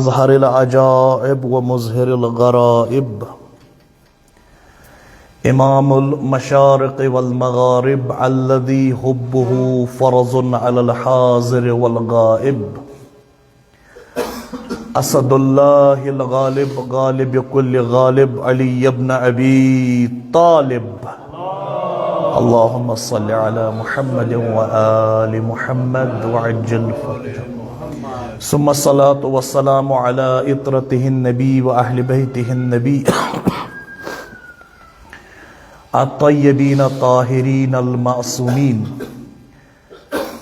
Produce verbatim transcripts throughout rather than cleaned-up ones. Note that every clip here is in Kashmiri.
مظهر العجائب ومظهر الغرائب، إمام المشارق والمغارب، الذي حبه فرض على الحاضر والغائب. أسد الله الغالب، غالب كل غالب، علي بن أبي طالب. اللهم صل على محمد وآل محمد وعجل فرجه. ثم الصلاة والسلام على إطرته النبي وأهل بيته النبي الطيبين الطاهرين المعصومين.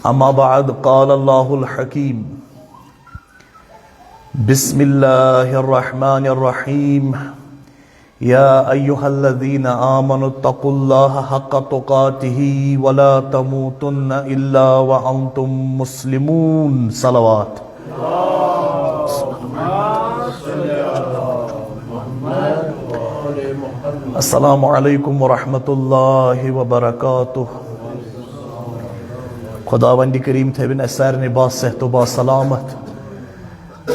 أما بعد، قال الله الحكيم: بسم الله الرحمن الرحيم. يا أيها الذين آمنوا اتقوا الله حق تقاته ولا تموتن إلا وأنتم مسلمون. صلوات. السلام عليكم ورحمة الله وبركاته. خداوند کریم تھٲوِن اسہِ سارنٕے با صحت و با سلامت،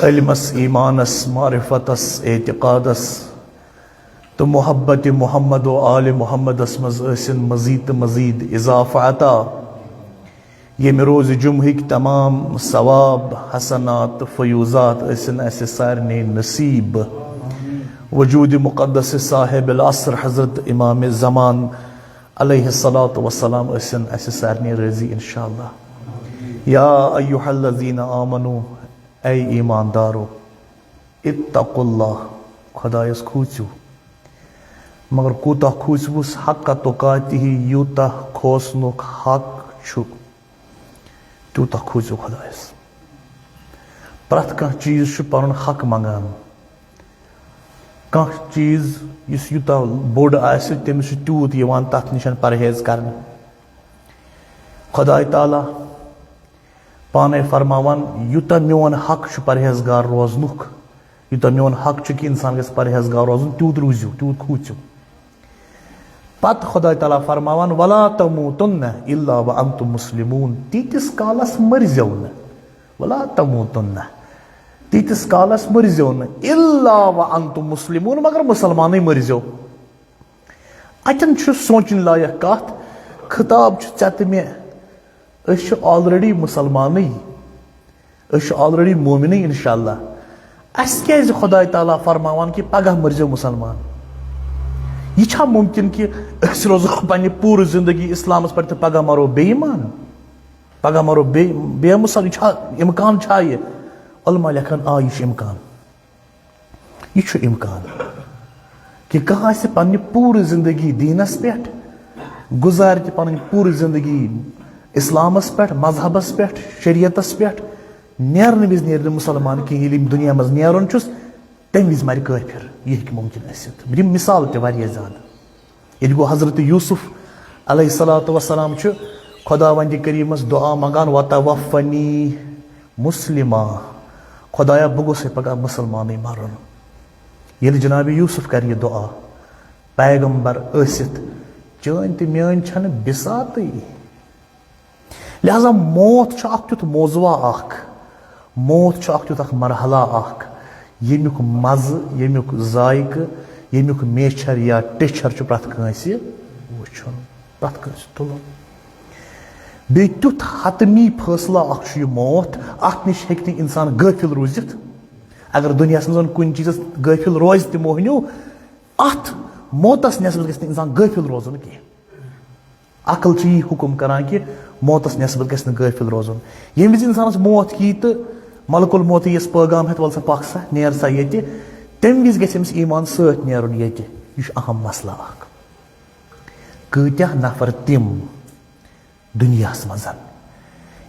علمس، ایمانس، معرفتس، اعتقادس تہٕ محبت محمد و آل محمدس منٛز ٲسِن مزید تہٕ مزید اضافہٕ عطا۔ ییٚمہِ روزِ جمعہٕکۍ تمام ثواب، حسنات تہٕ فیوضات ٲسِن اسہِ سارنٕے نصیب۔ وجود مقدس صاحب العصر حضرت امام زمان علیہ الصلوۃ والسلام ٲسِن اسہِ سارنٕے رٲضی انشاءاللہ۔ یا ایھا الذین آمنو، اے ایماندارو، اتقوا اللہ، خدایس کھوژِو۔ مگر کوٗتاہ کھوژِوُس؟ حق تقاتہ، یوٗتاہ کھوژنُک حق چھُ، تیوٗتاہ کھوژِو خدایس۔ پرٛٮ۪تھ کانٛہہ چیٖز چھُ پنُن حق منٛگان۔ کانٛہہ چیٖز یُس یوٗتاہ بوٚڑ آسہِ، تٔمِس چھُ تیوٗت یِوان تتھ نِش پرہیز کرنہٕ۔ خداے تعالیٰ پانے فرماوان، یوٗتاہ میون حق چھُ پرہیزگار روزنُک، یوٗتاہ میون حق چھُ کہِ انسان گژھِ پرہیزگار روزُن، تیوٗت روٗزِو، تیوٗت کھوٗژِو۔ پتہٕ خداے تعالیٰ فرماوان، ولا تموتن الا وانتم مسلمون، تیٖتِس کالس مٔرزیو نہٕ، ولا تموتن، تیٖتِس کالس مٔرزیو نہٕ، الا وانتم مسلمون، مگر مسلمانٕے مٔرزیو۔ اتٮ۪ن چھُ سونچن لایق کتھ، خطاب چھُ ژےٚ تہٕ مےٚ، أسۍ چھِ already مسلمانٕے، أسۍ چھِ already مومنٕے انشاءاللہ۔ اسہِ کیازِ خداے تعالیٰ فرماوان کہِ پگاہ مٔرزیو مسلمان؟ یہِ چھا ممکن کہِ أسۍ روزو پننہِ پوٗرٕ زندگی اسلامس پٮ۪ٹھ تہٕ پگاہ مرو بے ایمان؟ پگاہ مرو بے، بے مسلمان؟ یہِ چھا، امکان چھا یہِ؟ علماء لیکھان، آ، یہِ چھُ امکان۔ یہِ چھُ امکان کہِ کانٛہہ آسہِ پننہِ پوٗرٕ زندگی دیٖنس پٮ۪ٹھ، گُزارِ تہِ پنٕنۍ پوٗرٕ زندگی اسلامس پٮ۪ٹھ، مذہبس پٮ۪ٹھ، شریعتس پٮ۪ٹھ، نیرنہٕ وِزِ نیرِ نہٕ مسلمان کینٛہہ۔ ییٚلہِ أمۍ دُنیا منٛز نیرُن چھُس، تَمہِ وِزِ مرِ کٲفِر۔ یہِ ہیٚکہِ مُمکِن ٲسِتھ۔ یِم مِثال تہِ واریاہ زیادٕ۔ ییٚتہِ گوٚو حضرت یوسف علیہ الصلوۃ والسلام چھُ خداوندِ کریٖمس دُعا منٛگان، وتوفنی مسلما، خدایا، بہٕ گوٚژھے پگاہ مسلمانٕے مرُن۔ ییٚلہِ جناب یوسف کرِ یہِ دُعا، پیغمبر ٲسِتھ، چٲنۍ تہٕ میٲنۍ چھنہٕ بِساتٕے۔ لہذا موت چھُ اکھ تیُتھ موضوع اکھ، موت چھُ اکھ تیُتھ اکھ مرحلہ اکھ، ییٚمیُک مزٕ، ییٚمیُک ذائقہٕ، ییٚمیُک میچھر یا ٹیچھر چھُ پرٛٮ۪تھ کٲنٛسہِ وٕچھُن، پرٛٮ۪تھ کٲنٛسہِ تُلُن۔ بیٚیہِ تیُتھ حتمی فٲصلہ اکھ چھُ یہِ موت، اتھ نِش ہیٚکہِ نہٕ انسان غٲفِل روٗزِتھ۔ اگر دُنیاہس منٛز کُنہِ چیٖزس غٲفِل روزِ تہِ موہنیو، اتھ موتس نٮ۪سبت گژھِ نہٕ انسان غٲفِل روزُن کینٛہہ۔ عقل چھِ یی حُکُم کران کہِ موتس نٮ۪سبت گژھِ نہٕ غٲفِل روزُن۔ ییٚمہِ وِزِ اِنسانس موت یی تہٕ ملک الموت یِیَس پٲغام ہٮ۪تھ، "وَلہٕ سا پکھ سا، نیر سا ییٚتہِ"، تَمہِ وِزِ گژھِ أمِس ایمان سۭتۍ نیرُن ییٚتہِ۔ یہِ چھُ اہم مسلہٕ اکھ۔ کۭتیاہ نفر تِم دُنیاہس منٛز،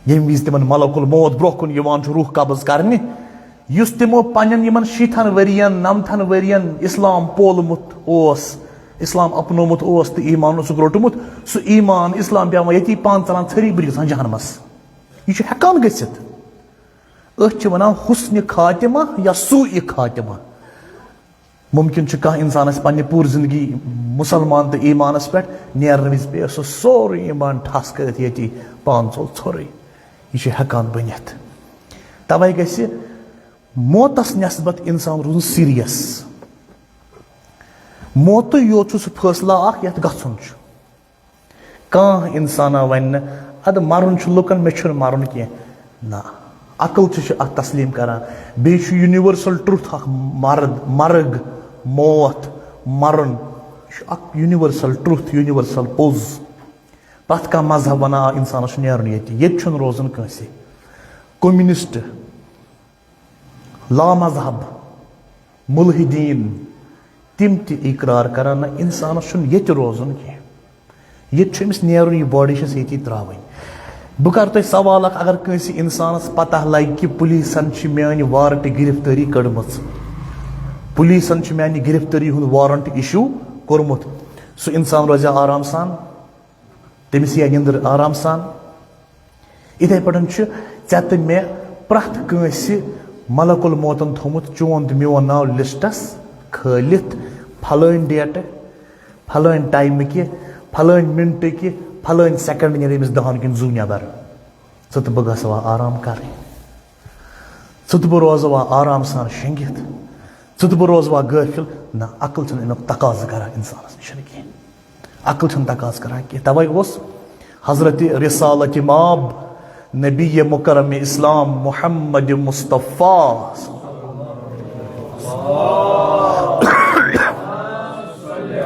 ییٚمہِ وِزِ تِمن ملک الموت برونٛہہ کُن یِوان چھُ روح قبض کرنہِ، یُس تِمو پننٮ۪ن یِمن شیٖتھن ؤرین، نمتھن ؤرین اسلام پولمُت اوس، اسلام اپنومُت اوس تہٕ ایمان اوسُکھ روٚٹمُت، سُہ ایمان، اسلام پیوان ییٚتی پانہٕ ژلان ژھٔری، بہٕ گژھان جہنمس۔ یہِ چھُ ہٮ۪کان گٔژھِتھ۔ أتھۍ چھِ ونان حسنِ خاتمہ یا سوءِ خاتمہ۔ ممکن چھُ کانٛہہ انسان آسہِ پننہِ پوٗرٕ زندگی مسلمان تہٕ ایمانس پٮ۪ٹھ، نیرنہٕ وِزِ پیٚیہِ سُہ سورُے ایمان ٹھس کٔرِتھ ییٚتی، پانہٕ ژوٚل ژھوٚرُے۔ یہِ چھُ ہٮ۪کان بٔنِتھ۔ توے گژھِ موتس نسبت انسان روزُن سیریس۔ موتُے یوت چھُ سُہ فٲصلہٕ اکھ یتھ گژھُن چھُ۔ کانٛہہ انسانا ونہِ نہٕ، ادٕ مرُن چھُ لُکن، مےٚ چھُنہٕ مرُن کینٛہہ۔ نہ، عقل تہِ چھُ اتھ تسلیم کران۔ بیٚیہِ چھُ یونیورسل ٹروتھ اکھ، مرد، مرگ، موت، مرُن۔ یہِ چھُ اکھ یونیورسل ٹروتھ، یونیورسل پوٚز۔ پرٛٮ۪تھ کانٛہہ مذہب ونان، آ، انسانس چھُ نیرُن ییٚتہِ، ییٚتہِ چھُنہٕ روزُن کٲنٛسہِ۔ کمیونسٹ، لامذہب، ملحدین، تِم تہِ اقرار کران، نہ، انسانس چھُنہٕ ییٚتہِ روزُن کینٛہہ، ییٚتہِ چھُ أمِس نیرُن، یہِ باڈی چھَس ییٚتی ترٛاوٕنۍ۔ بہٕ کرٕ تۄہہِ سوال اکھ، اگر کٲنٛسہِ انسانس پتہ لگہِ کہِ پولیسن چھِ میٲنۍ وارنٹ گرفتٲری کٔڑمٕژ، پولیسن چھِ میانہِ گرفتٲری ہُنٛد وارنٹ اشو کوٚرمُت، سُہ انسان روزِ آرام سان؟ تٔمِس یِیا نِندٕر آرام سان۔ یِتھے پٲٹھۍ چھُ ژےٚ تہٕ مےٚ پرٛٮ۪تھ کٲنٛسہِ ملک الموتن تھوٚمُت چون تہٕ میون ناو لسٹس کھٲلِتھ، فلٲنۍ ڈیٹہٕ، فلٲنۍ ٹایمہٕ کہِ، فلٲنۍ منٹہٕ کہِ، فلٲنۍ سیکنڈ نیرِ أمِس دہن کِنۍ زُو نٮ۪بر۔ ژٕ تہٕ بہٕ گژھوا آرام کرٕنۍ؟ ژٕ تہٕ بہٕ روزوا آرام سان شۄنگِتھ؟ ژٕ تہٕ بہٕ روزوا غٲفِل؟ نہ، عقل چھنہٕ امیُک تقاضہٕ کران انسانس نِش کینٛہہ۔ عقل چھنہٕ تقاضہٕ کران کینٛہہ۔ توے اوس حضرت رسالت ماب نبی مکرم اسلام محمد مصطفیٰ،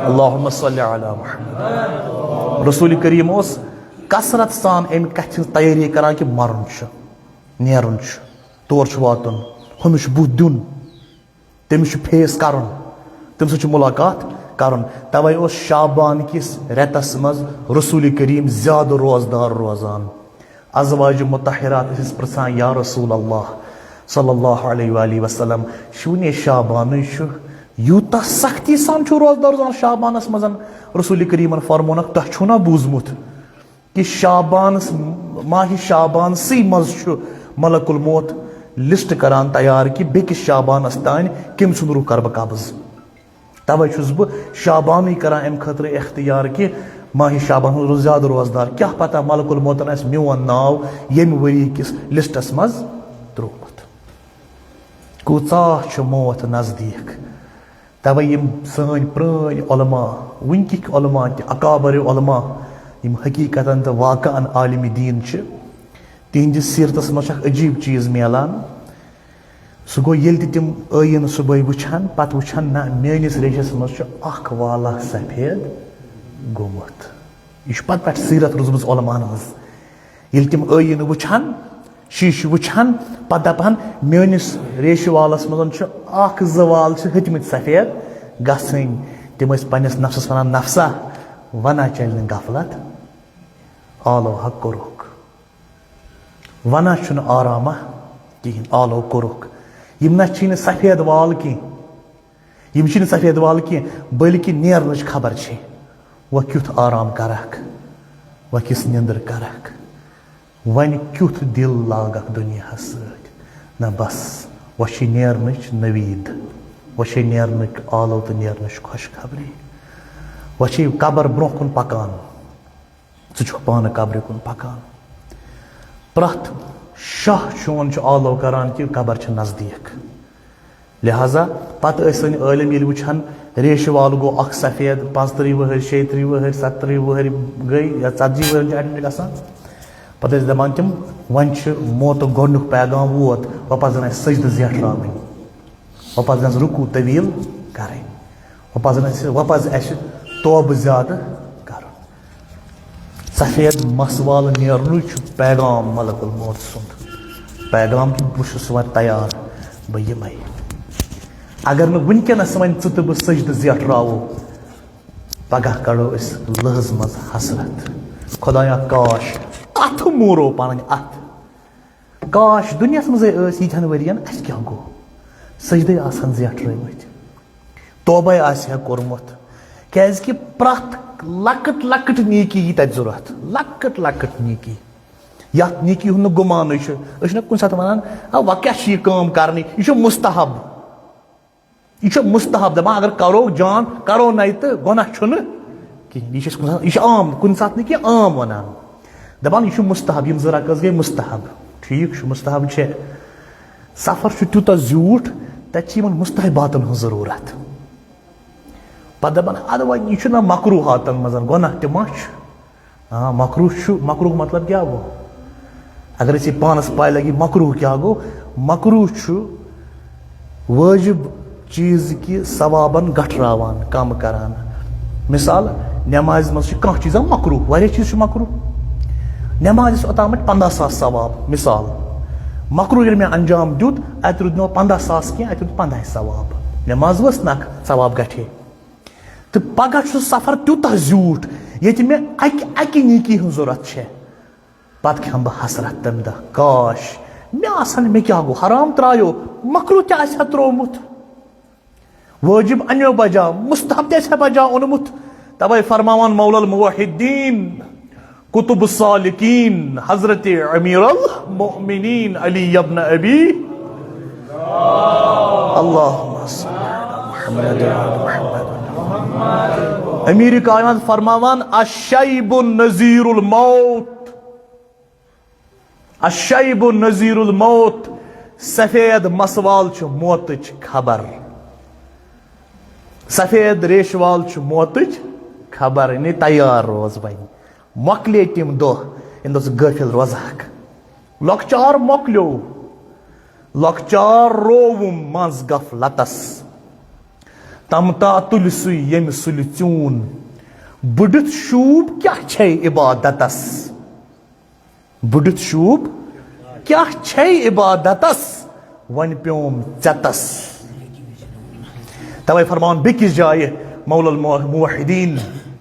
اللہم صل علی محمد، رسول کریم اوس کثرت سان امہِ کتھِ ہٕنٛز تیٲری کران کہِ مرُن چھُ، نیرُن چھُ، تور چھُ واتُن، ہُمِس چھُ بُتھ دیُن، تٔمِس چھُ فیس کرُن، تٔمِس سۭتۍ چھُ ملاقات کرُن۔ توے اوس شعبان کِس رٮ۪تس منٛز رسول کریم زیادٕ روزدار روزان۔ ازواج مطہرات ٲسِس پرژھان، یا رسول اللہ صلی اللہ علیہ وآلہ وسلم، شوٗنے شعبانٕے چھُ، یوٗتاہ سختی سان چھُ روزدار روزان شعبانس منٛز؟ رسول کریمن فرمونکھ، تۄہہِ چھُو نا بوٗزمُت کہِ شعبانس، ماہِ شعبانسٕے منٛز چھُ ملک الموت لسٹ کران تیار کہِ بیٚکِس شعبانس تانۍ کٔمۍ سُنٛد روح کرٕ بہٕ قبض؟ توے چھُس بہٕ شعبانٕے کران امہِ خٲطرٕ اختیار کہِ ماہِ شعبان ہُنٛد روز زیادٕ روزدار۔ کیٛاہ پتہ ملک الموتن آسہِ میون ناو ییٚمہِ ؤری کِس لسٹس منٛز ترٛوومُت۔ کۭژاہ چھِ موت نزدیٖک۔ توے یِم سٲنۍ پرٛٲنۍ علماء، وٕنکِکۍ علماء تہِ، اکابر علماء، یِم حقیقتاً تہٕ واقعاً عالمِ دیٖن چھِ، تِہنٛدِس سیرتس منٛز چھُ اکھ عجیٖب چیٖز میلان۔ سُہ گوٚو، ییٚلہِ تہِ تِم ٲییٖن صُبحٲے وٕچھان، پتہٕ وٕچھان، نہ، میٲنِس ریشس منٛز چھُ اکھ والا سفید گوٚمُت۔ یہِ چھُ پتہٕ پٮ۪ٹھ سیرت روٗزمٕژ علماءن ہٕنٛز۔ ییٚلہِ تِم ٲییٖن وٕچھان، شیٖشہٕ وٕچھان، پتہٕ دپان، میٲنِس ریشہِ والس منٛز چھُ اکھ زٕ وال چھِ ہیٚتمٕتۍ سفید گژھٕنۍ۔ تِم ٲسۍ پننِس نفسس ونان، نفسا، ونہ چلہِ نہٕ غفلت، آلو ہا کوٚرُکھ۔ ونہ چھُنہٕ آرامہ کِہیٖنۍ، آلو کوٚرُکھ۔ یِم نہ چھِنہٕ سفید وال کینٛہہ، یِم چھِنہٕ سفید وال کینٛہہ، بلکہِ نیرنٕچ خبر چھے۔ وۄنۍ کیُتھ آرام کرکھ، وۄنۍ کِژھ نیندٕر کرکھ، وۄنۍ کیُتھ دِل لاگکھ دُنیاہس سۭتۍ۔ نہ بس، وۄنۍ چھے نیرنٕچ نوید، وۄنۍ چھے نیرنٕچ آلو تہٕ نیرنٕچ خۄشخبری۔ وۄنۍ چھے قبر برونٛہہ کُن پکان۔ ژٕ چھُکھ پانہٕ قبرِ کُن پکان۔ پرٛٮ۪تھ شاہ چون چھُ آلو کران کہِ قبر چھِ نزدیٖک۔ لہذا پتہٕ ٲسۍ سٲنۍ عٲلم ییٚلہِ وٕچھان، ریشہِ وال گوٚو اکھ سفید، پانٛژترٕہ وٕہٕرۍ، شیٚیہِ ترٕہ وٕہٕرۍ، ستترٕہ وٕہٕرۍ گٔے یا ژتجی وٕہٕرۍ چھِ اَڈٮ۪ن گژھان، پتہٕ ٲسۍ دپان تِم، وۄنۍ چھُ موتُک گۄڈنیُک پیغام ووت، وۄنۍ پزن اَسہِ سجدٕ زیٹھراوٕنۍ۔ وۄنۍ پزِ اَسہِ رکوع طویل کرٕنۍ۔ وۄنۍ پزِ اَسہِ، وۄنۍ پزِ اَسہِ توبہٕ زیادٕ کرُن۔ سفید مس وال نیرنُے چھُ پیغام ملک الموت سُنٛد۔ پیغام کہِ بہٕ چھُس وۄنۍ تیار، بہٕ یِمے۔ اگر نہٕ وٕنکیٚنس وۄنۍ ژٕ تہٕ بہٕ سجدٕ زیٹھراوو، پگاہ کڑو أسۍ لٔحظ منٛز حسرت۔ خدایا کاش اتھٕ موٗرو پنٕنۍ اتھٕ۔ کاش دُنیاہس منٛزے ٲسۍ ییٖتہن ؤرین، اَسہِ کیٛاہ گوٚو؟ سجدے آسہٕ ہن زیٹھرٲومٕتۍ، توبے آسہِ ہا کوٚرمُت۔ کیٛازِ کہِ پرٛٮ۪تھ لۄکٕٹ لۄکٕٹ نیکی یی تتہِ ضروٗرت، لۄکٕٹ لۄکٕٹ نیکی، یتھ نیکی ہُنٛد نہٕ گُمانٕے چھُ۔ أسۍ چھِنہ کُنہِ ساتہٕ ونان، "آ، وۄنۍ کیٛاہ چھِ یہِ کٲم کرنٕے؟ یہِ چھُ مستحب۔" یہِ چھُ مستحب، دپان اگر کرو جان، کرو نَے تہٕ گۄناہ چھُنہٕ کِہیٖنۍ۔ یہِ چھِ أسۍ کُنہِ ساتہٕ، یہِ چھُ عام، کُنہِ ساتہٕ نہٕ کینٛہہ، عام وَنان۔ دپان یہِ چھُ مستحب، یِم زٕ رکٲژ گٔے مستحب۔ ٹھیٖک چھُ، مستحب چھِ۔ سفر چھُ تیوٗتاہ زیوٗٹھ، تَتہِ چھِ یِمن مُستحباتن ہٕنٛز ضروٗرت۔ پتہٕ دَپان، اَدٕ وۄنۍ یہِ چھُنہ مکروٗہاتن منٛز، گۄناہ تہِ ما چھُ؟ آ، مکروٗہ چھُ۔ مکروٗہ مطلب کیٛاہ گوٚو؟ اگر أسۍ یہِ پانس پاے لگہِ، مکروٗہ کیٛاہ گوٚو؟ مکروٗہ چھُ وٲجِب چیٖز کہِ ثوابن گٹھراوان، کم کران۔ مثال، نمازِ منٛز چھُ کانٛہہ چیٖزا مکروٗہ، واریاہ چیٖز چھِ مکروٗہ۔ نمازِ چھِ اوٚتامَتھ پنٛداہ ساس ثواب، مثال۔ مکروٗہ ییٚلہِ مےٚ انجام دیُت، اَتہِ روٗد نہٕ پنٛداہ ساس کینٛہہ، اَتہِ روٗد پنٛداہے ثواب۔ نماز ؤژھ نکھ، ثواب گٹھے۔ تہٕ پگاہ چھُ سفر تیوٗتاہ زیوٗٹھ، ییٚتہِ مےٚ اکہِ، اکہِ نیکی ہٕنٛز ضروٗرت چھےٚ۔ پتہٕ کھٮ۪مہٕ بہٕ حسرت تمہِ دۄہ، کاش، مےٚ آسن، مےٚ کیٛاہ گوٚو؟ حرام ترٛایو، مکروٗہ تہِ آسہِ ہا ترٛوومُت۔ وٲجِب انیو بجا، مستحب تہِ آسہِ ہا بجا اوٚنمُت۔ توے فرماوان مولا الموحدین، قطب السالکین، حضرت امیر المؤمنین علی ابن ابی، اللہم صل علی محمد وعلی محمد۔ امیر کائنات فرماوان، الشیب نذیر الموت، الشیب نذیر الموت، سفید مسوال چھُ موتٕچ خبر، سفید ریشوال چھُ موتٕچ خبر، یعنی تیار روز وۄنۍ۔ مۄکلے تِم دۄہ، ییٚمہِ دۄہ ژٕ غٲفِل روزہکھ۔ لۄکچار مۄکلیو، لۄکچار رووُم منٛز غفلتس۔ تمتا تُلہِ سُے ییٚمہِ سُلہِ ژیوٗن، بٕڈِتھ شوٗب کیٛاہ چھے عبادتس؟ بٕڈِتھ شوٗب کیٛاہ چھے عبادتس؟ وۄنۍ پیوم ژٮ۪تس۔ توے فرماوان بیٚکِس جایہِ مولا الموحدین،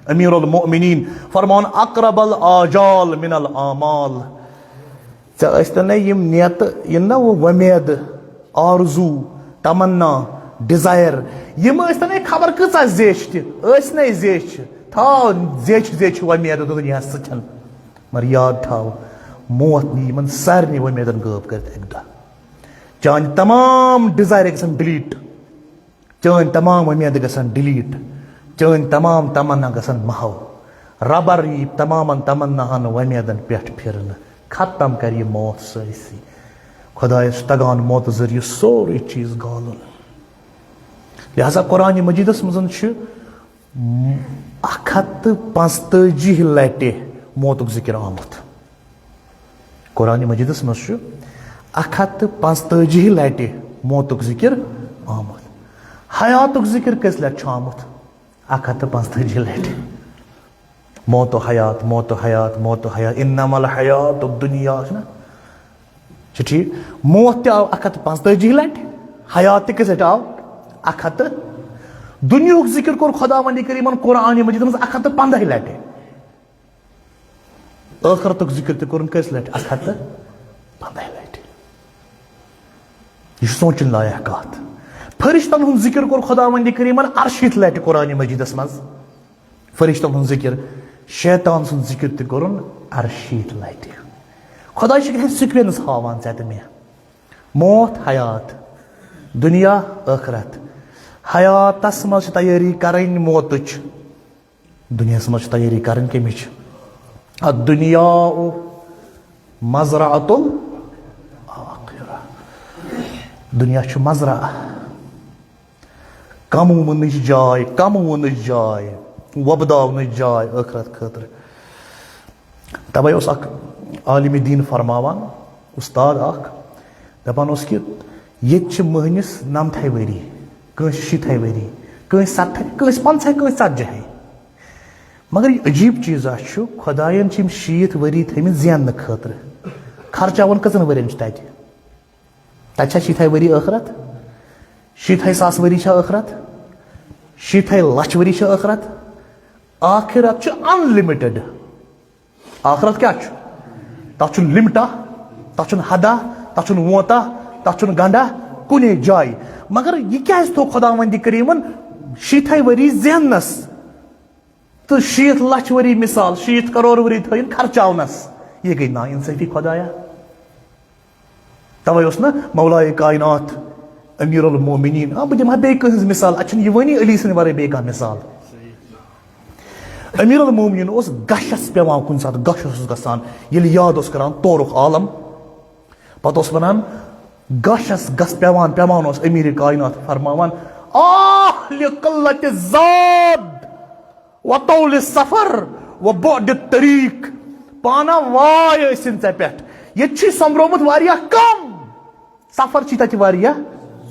امیر المؤمنین فرماوان، اقرب الاجال من الاعمال۔ ژےٚ ٲسۍ تَنے یِم نیتہٕ، یِم نہ وۄنۍ وۄمید، آرزوٗ، تمنا، ڈیزایر، یِم ٲسۍ تَنے خبر کۭژاہ زیچھِ تہِ، ٲسۍ نے زیچھِ، تھاو زیچھِ زیچھِ وۄمید دُنیاہَس سۭتۍ۔ مگر یاد تھاو، موت نی یِمن سارنٕے وۄمیدن غٲب کٔرِتھ اَکہِ دۄہ۔ چانہِ تمام ڈیزایر گژھن ڈِلیٖٹ، چٲنۍ تمام وۄمیدٕ گژھن ڈِلیٖٹ، چٲنۍ تمام تمنا گژھن محو۔ ربر یی تمامن تمناہن وۄمیدن پٮ۪ٹھ پھِرنہٕ، ختم کرِ یہِ موت سٲرسٕے۔ خۄدایس چھُ تگان موتہٕ ذٔریعہٕ سورُے چیٖز گالُن۔ لہذا قرآن مجیدس منٛز چھُ اکھ ہتھ تہٕ پانٛژتٲجی لٹہِ موتُک ذکر آمُت۔ قرآن مجیدس منٛز چھُ اکھ ہتھ تہٕ پانٛژتٲجی لٹہِ موتُک ذکر آمُت۔ حیاتُک ذکر کٔژِ لٹہِ چھُ آمُت؟ اکھ ہتھ تہٕ پانٛژتٲجی لٹہِ۔ موت و حیات، موت و حیات، موت و حیات، انما الحیات الدنیا، چھُنہ؟ چھُ ٹھیٖک؟ موت تہِ آو اکھ ہتھ تہٕ پانٛژتٲجی لٹہِ، حیات تہِ کٔژِ لٹہِ آو؟ اکھ ہتھ تہٕ۔ دُنیہُک ذکر کوٚر خداوندِ کریٖمن قرآن مجیدس منٛز اکھ ہتھ تہٕ پنٛداہ لٹہِ۔ ٲخرتُک ذکر تہِ کوٚرُن کٔژِ لٹہِ؟ اکھ ہتھ تہٕ پنٛداہ لٹہِ۔ یہِ چھُ سونٛچُن لایق کتھ۔ فرشتن ہُنٛد ذکر کوٚر خداوندِ کریٖمن ارشیٖتھ لٹہِ قرآن مجیدس منٛز۔ فرشتن ہُنٛد ذکر، شیطان سُنٛد ذکر تہِ کوٚرُن ارشیٖتھ لٹہِ۔ خداے چھُ کینٛہہ سیکوینس ہاوان ژےٚ تہٕ مےٚ۔ موت، حیات، دُنیا، ٲخرت۔ حیاتس منٛز چھِ تیٲری کرٕنۍ موتٕچ، دُنیاہس منٛز چھِ تیٲری کرٕنۍ کمِچ؟ الدنیا مزرعۃ الآخرہ۔ دُنیا چھُ مزرعہ، کمونٕچ جاے، کمونٕچ جاے، وۄپداونٕچ جاے ٲخرت خٲطرٕ۔ توے اوس اکھ عالمِ دیٖن فرماوان، اُستاد اکھ، دپان اوس کہِ ییٚتہِ چھِ مٔہنِس نمتھے ؤری، کٲنٛسہِ شیٖتھے ؤری، کٲنٛسہِ ستتھے، کٲنٛسہِ پنٛژاہے، کٲنٛسہِ ژتجی۔ مگر یہِ عجیٖب چیٖزا چھُ، خۄداین چھِ یِم شیٖتھ ؤری تھٲومٕتۍ زیننہٕ خٲطرٕ۔ خرچاوان کٔژن ؤرین چھُ تتہِ؟ تتہِ چھا شیٖتھے ؤری ٲخرت؟ شیٖتھے ساس ؤری چھا ٲخرت؟ شیٖتھے لچھ ؤری چھا ٲخرت؟ آخرت چھُ unlimited۔ آخرت کیٛاہ چھُ؟ تتھ چھُنہٕ لِمٹا، تتھ چھُنہٕ حدا، تتھ چھُنہٕ وونتا، تتھ چھُنہٕ گنڈا کُنے جایہِ۔ مگر یہِ کیٛازِ تھوٚو خداوندِ کریٖمن شیٖتھے ؤری زیننس؟ تہٕ شیٖتھ لچھ ؤری مثال، شیٖتھ کرور ؤری تھٲیِن خرچاونس۔ یہِ گٔے نا انصٲفی خۄدایا۔ توے اوس نا مولائے کائنات امیر المومنین، آ، بہٕ دِمہٕ ہا بیٚیہِ کٲنٛسہِ ہٕنٛز مثال، اتہِ چھُنہٕ یہِ وٲنی علی سٕنٛدِ ورٲے بیٚیہِ کانٛہہ مثال۔ امیر المومنین اوس غشس پٮ۪وان کُنہِ ساتہٕ، غش اوسُس گژھان، ییٚلہِ یاد اوس کران تورُک عالم، پتہٕ اوس ونان، گاشس گس پیوان پیوان اوس امیر کائنات فرماوان، آہ لقلت الزاد و طول السفر و بعد الطریق۔ پانا وائے ٲسِن ژےٚ پٮ۪ٹھ، ییٚتہِ چھُے سۄمبرومُت واریاہ کم، سفر چھُے تتہِ واریاہ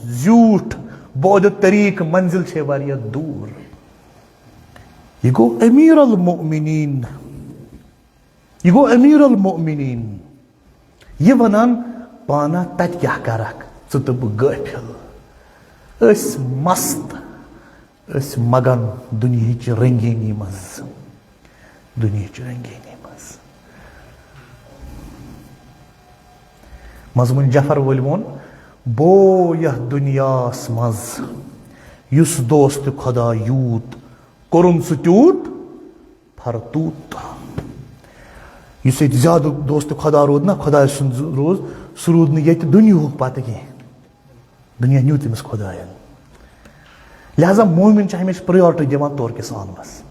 زیوٗٹھ، بعد الطریق، منزل چھے واریاہ دوٗر۔ یہِ گوٚو امیر المؤمنین، یہِ گوٚو امیر المؤمنین۔ یہِ ونان، پانہ تتہِ کیٛاہ کرکھ ژٕ تہٕ بہٕ غٲفل؟ أسۍ مست، أسۍ مگن دُنیہٕچ رنگینی منٛز، دُنیہٕچ رنگینی منٛز۔ منٛزٕ ووٚن جعفر وٲلۍ ووٚن، بو یتھ دُنیاہس منٛز یُس دوست خدا یوٗت، کوٚرُن سُہ تیوٗت، فرتوٗت۔ یُس ییٚتہِ زیادٕ دوست خدا روٗد نا، خداے سُنٛد روٗز، سُہ روٗد نہٕ ییٚتہِ دُنیاہُک پتہٕ کینٛہہ۔ دُنیا نیوٗ تٔمِس خداین۔ لہذا مومن چھِ ہمیشہِ پریارٹی دِوان تورٕ کِس عالمس۔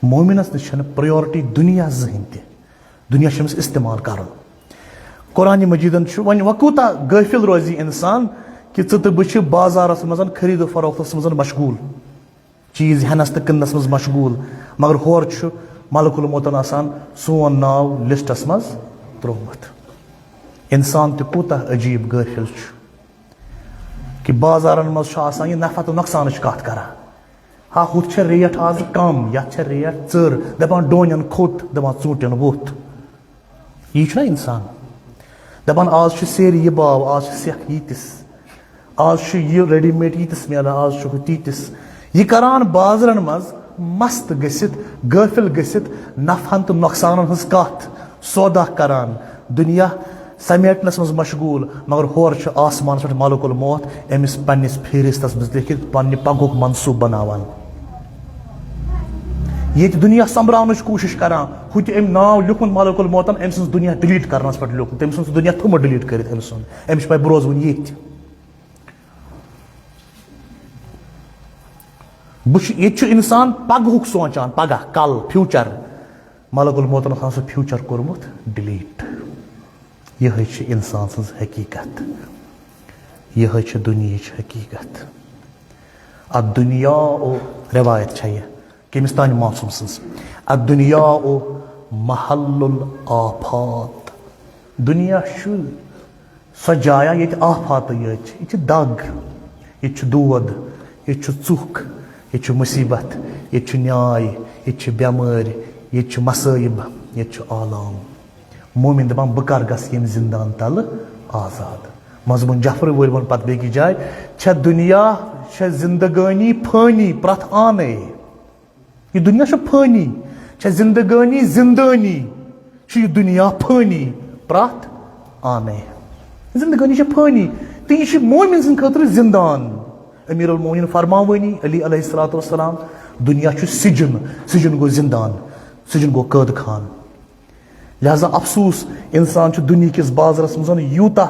مومنس نِش چھَنہٕ پریارٹی دُنیا زٕہٕنۍ تہِ۔ دُنیا چھُ أمِس استعمال کرُن۔ قرآن مجیدن چھُ وۄنۍ، وۄنۍ کوٗتاہ غٲفِل روزِ انسان کہِ ژٕ تہٕ بہٕ چھِ بازارس منٛز خرید و فروختس منٛز مشغول۔ چیٖز ہٮ۪نس تہٕ کٕننس منٛز مشغوٗل، مگر ہورٕ چھُ ملک الموتن آسان سون ناو لسٹس منٛز ترٛوومُت۔ انسان تہِ کوٗتاہ عجیٖب غٲفِل چھُ کہِ بازارن منٛز چھُ آسان یہِ نفع تہٕ نۄقصانٕچ کتھ کران۔ ہا، ہُتھ چھےٚ ریٹ آز کم، یتھ چھےٚ ریٹ ژٔر، دپان ڈوٗنٮ۪ن کھوٚت، دپان ژوٗنٛٹھٮ۪ن ووٚتھ۔ یی چھُنہ انسان دپان، آز چھُ سیرِ یہِ باو، آز چھُ سٮ۪کھ ییٖتِس، آز چھُ یہِ ریڈی میڈ ییٖتِس میلان، آز چھُ ہُہ تیٖتِس۔ یہِ کران بازرن منٛز مست گٔژھِتھ، غٲفِل گٔژھِتھ، نفعن تہٕ نۄقصانن ہٕنٛز کتھ، سودا کران، دُنیا سمیٹنس منٛز مشغوٗل، مگر ہورٕ چھُ آسمانس پٮ۪ٹھ ملک الموت أمِس پننِس فہرستس منٛز لیکھِتھ پننہِ پگہُک منصوٗبہٕ بناوان۔ ییٚتہِ دُنیا سۄمبراونٕچ کوٗشِش کران، ہُہ تہِ أمۍ ناو لیوٗکھمُت ملک الموتن، أمۍ سٕنٛز دُنیا ڈِلیٖٹ کرنس پٮ۪ٹھ لیوٗکھمُت، تٔمۍ سُنٛد سُہ دُنیا تھوٚمُت ڈِلیٖٹ کٔرِتھ أمۍ سُنٛد، أمِس چھُ پَے بہٕ روزٕ وُنہِ ییٚتہِ۔ بہٕ چھُ، ییٚتہِ چھُ انسان پگہُک سونٛچان، پگاہ، کل، فیوٗچر۔ ملک الموتن اوس آسان سُہ فیوٗچر کوٚرمُت ڈِلیٖٹ۔ یِہوٚے چھِ انسان سٕنٛز حقیٖقت، یِہوٚے چھِ دُنیہٕچ حقیٖقت۔ الدنیا، او، رِوایت چھےٚ یہِ، کٔمِس تانۍ معصوم سٕنٛز۔ الدنیا او محل الآفات۔ دُنیا چھُ سۄ جایا ییٚتہِ آفاتٕے یٲتۍ چھِ۔ ییٚتہِ چھِ دگ، ییٚتہِ چھُ دود، ییٚتہِ چھُ ژُکھ، ییٚتہِ چھُ مُصیٖبت، ییٚتہِ چھُ نیاے، ییٚتہِ چھِ بٮ۪مٲرۍ، ییٚتہِ چھِ مصٲیِب، ییٚتہِ چھُ آلام۔ مومِن دَپان، بہٕ کر گژھٕ ییٚمہِ زِندان تَلہٕ آزاد؟ منٛزٕ ووٚن جعفر وٲلۍ ووٚن پتہٕ بیٚکِس جایہِ، چھےٚ دُنیا، چھےٚ زِندگٲنی فٲنی، پرٛٮ۪تھ آنے۔ یہِ دُنیا چھُ فٲنی، چھےٚ زِندگٲنی زِندٲنی، چھُ یہِ دُنیا فٲنی، پرٛٮ۪تھ آنے۔ زِندگٲنی چھےٚ فٲنی، تہٕ یہِ چھُ مومِن سٕنٛدِ خٲطرٕ زِندان۔ امیر المومنین فرماوٲنی علی علیہ الصلوۃ والسلام، دُنیا چھُ سجن، سجن گوٚو زِندان، سجن گوٚو قٲد خان۔ لہذا افسوس، انسان چھُ دُنیہکِس بازرس منٛز یوٗتاہ،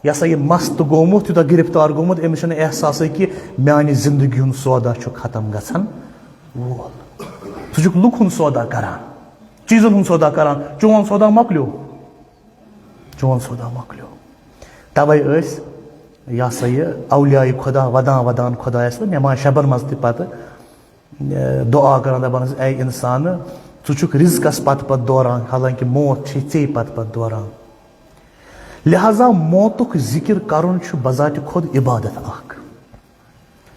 یہِ ہسا یہِ مست گوٚمُت، یوٗتاہ گرفتار گوٚمُت، أمِس چھُنہٕ احساسٕے کہِ میانہِ زندگی ہُنٛد سودا چھُ ختم گژھن وول۔ ژٕ چھُکھ لُکھ ہُنٛد سودا کران، چیٖزن ہُنٛد سودا کران، چون سودا مۄکلیو، چون سودا مۄکلیو۔ توے ٲسۍ، یہِ ہسا یہِ، اولیاء خدا ودان ودان خدایس تہٕ نماز شبن منٛز تہِ پتہٕ دُعا کران، دپان ٲسۍ، اے انسان، ژٕ چھُکھ رزقس پتہٕ پتہٕ دوران، حالانکہ موت چھے ژے پتہٕ پتہٕ دوران۔ لہذا موتُک ذکر کرُن چھُ بذات خود عبادت اکھ۔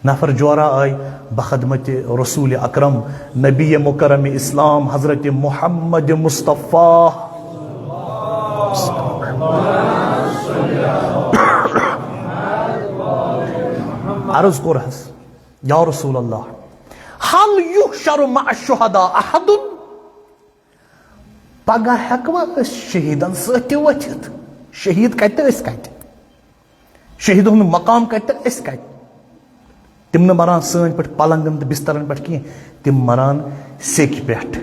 نفر جورا آے بخدمت رسول اکرم، نبی مکرم اسلام، حضرت محمد مصطفیٰ۔ عرض کوٚر حس، یا رسول اللہ، هل يحشر مع الشهداء أحد؟ پگاہ ہیٚکوا أسۍ شہیدن سۭتۍ تہِ ؤتھِتھ؟ شہید کتہِ تہٕ أسۍ کتہِ؟ شہیدن ہُنٛد مقام کتہِ تہٕ أسۍ کتہِ؟ تِم نہٕ مران سٲنۍ پٲٹھۍ پلنگن تہٕ بسترن پٮ۪ٹھ کینٛہہ، تِم مران سیٚکہِ پٮ۪ٹھ،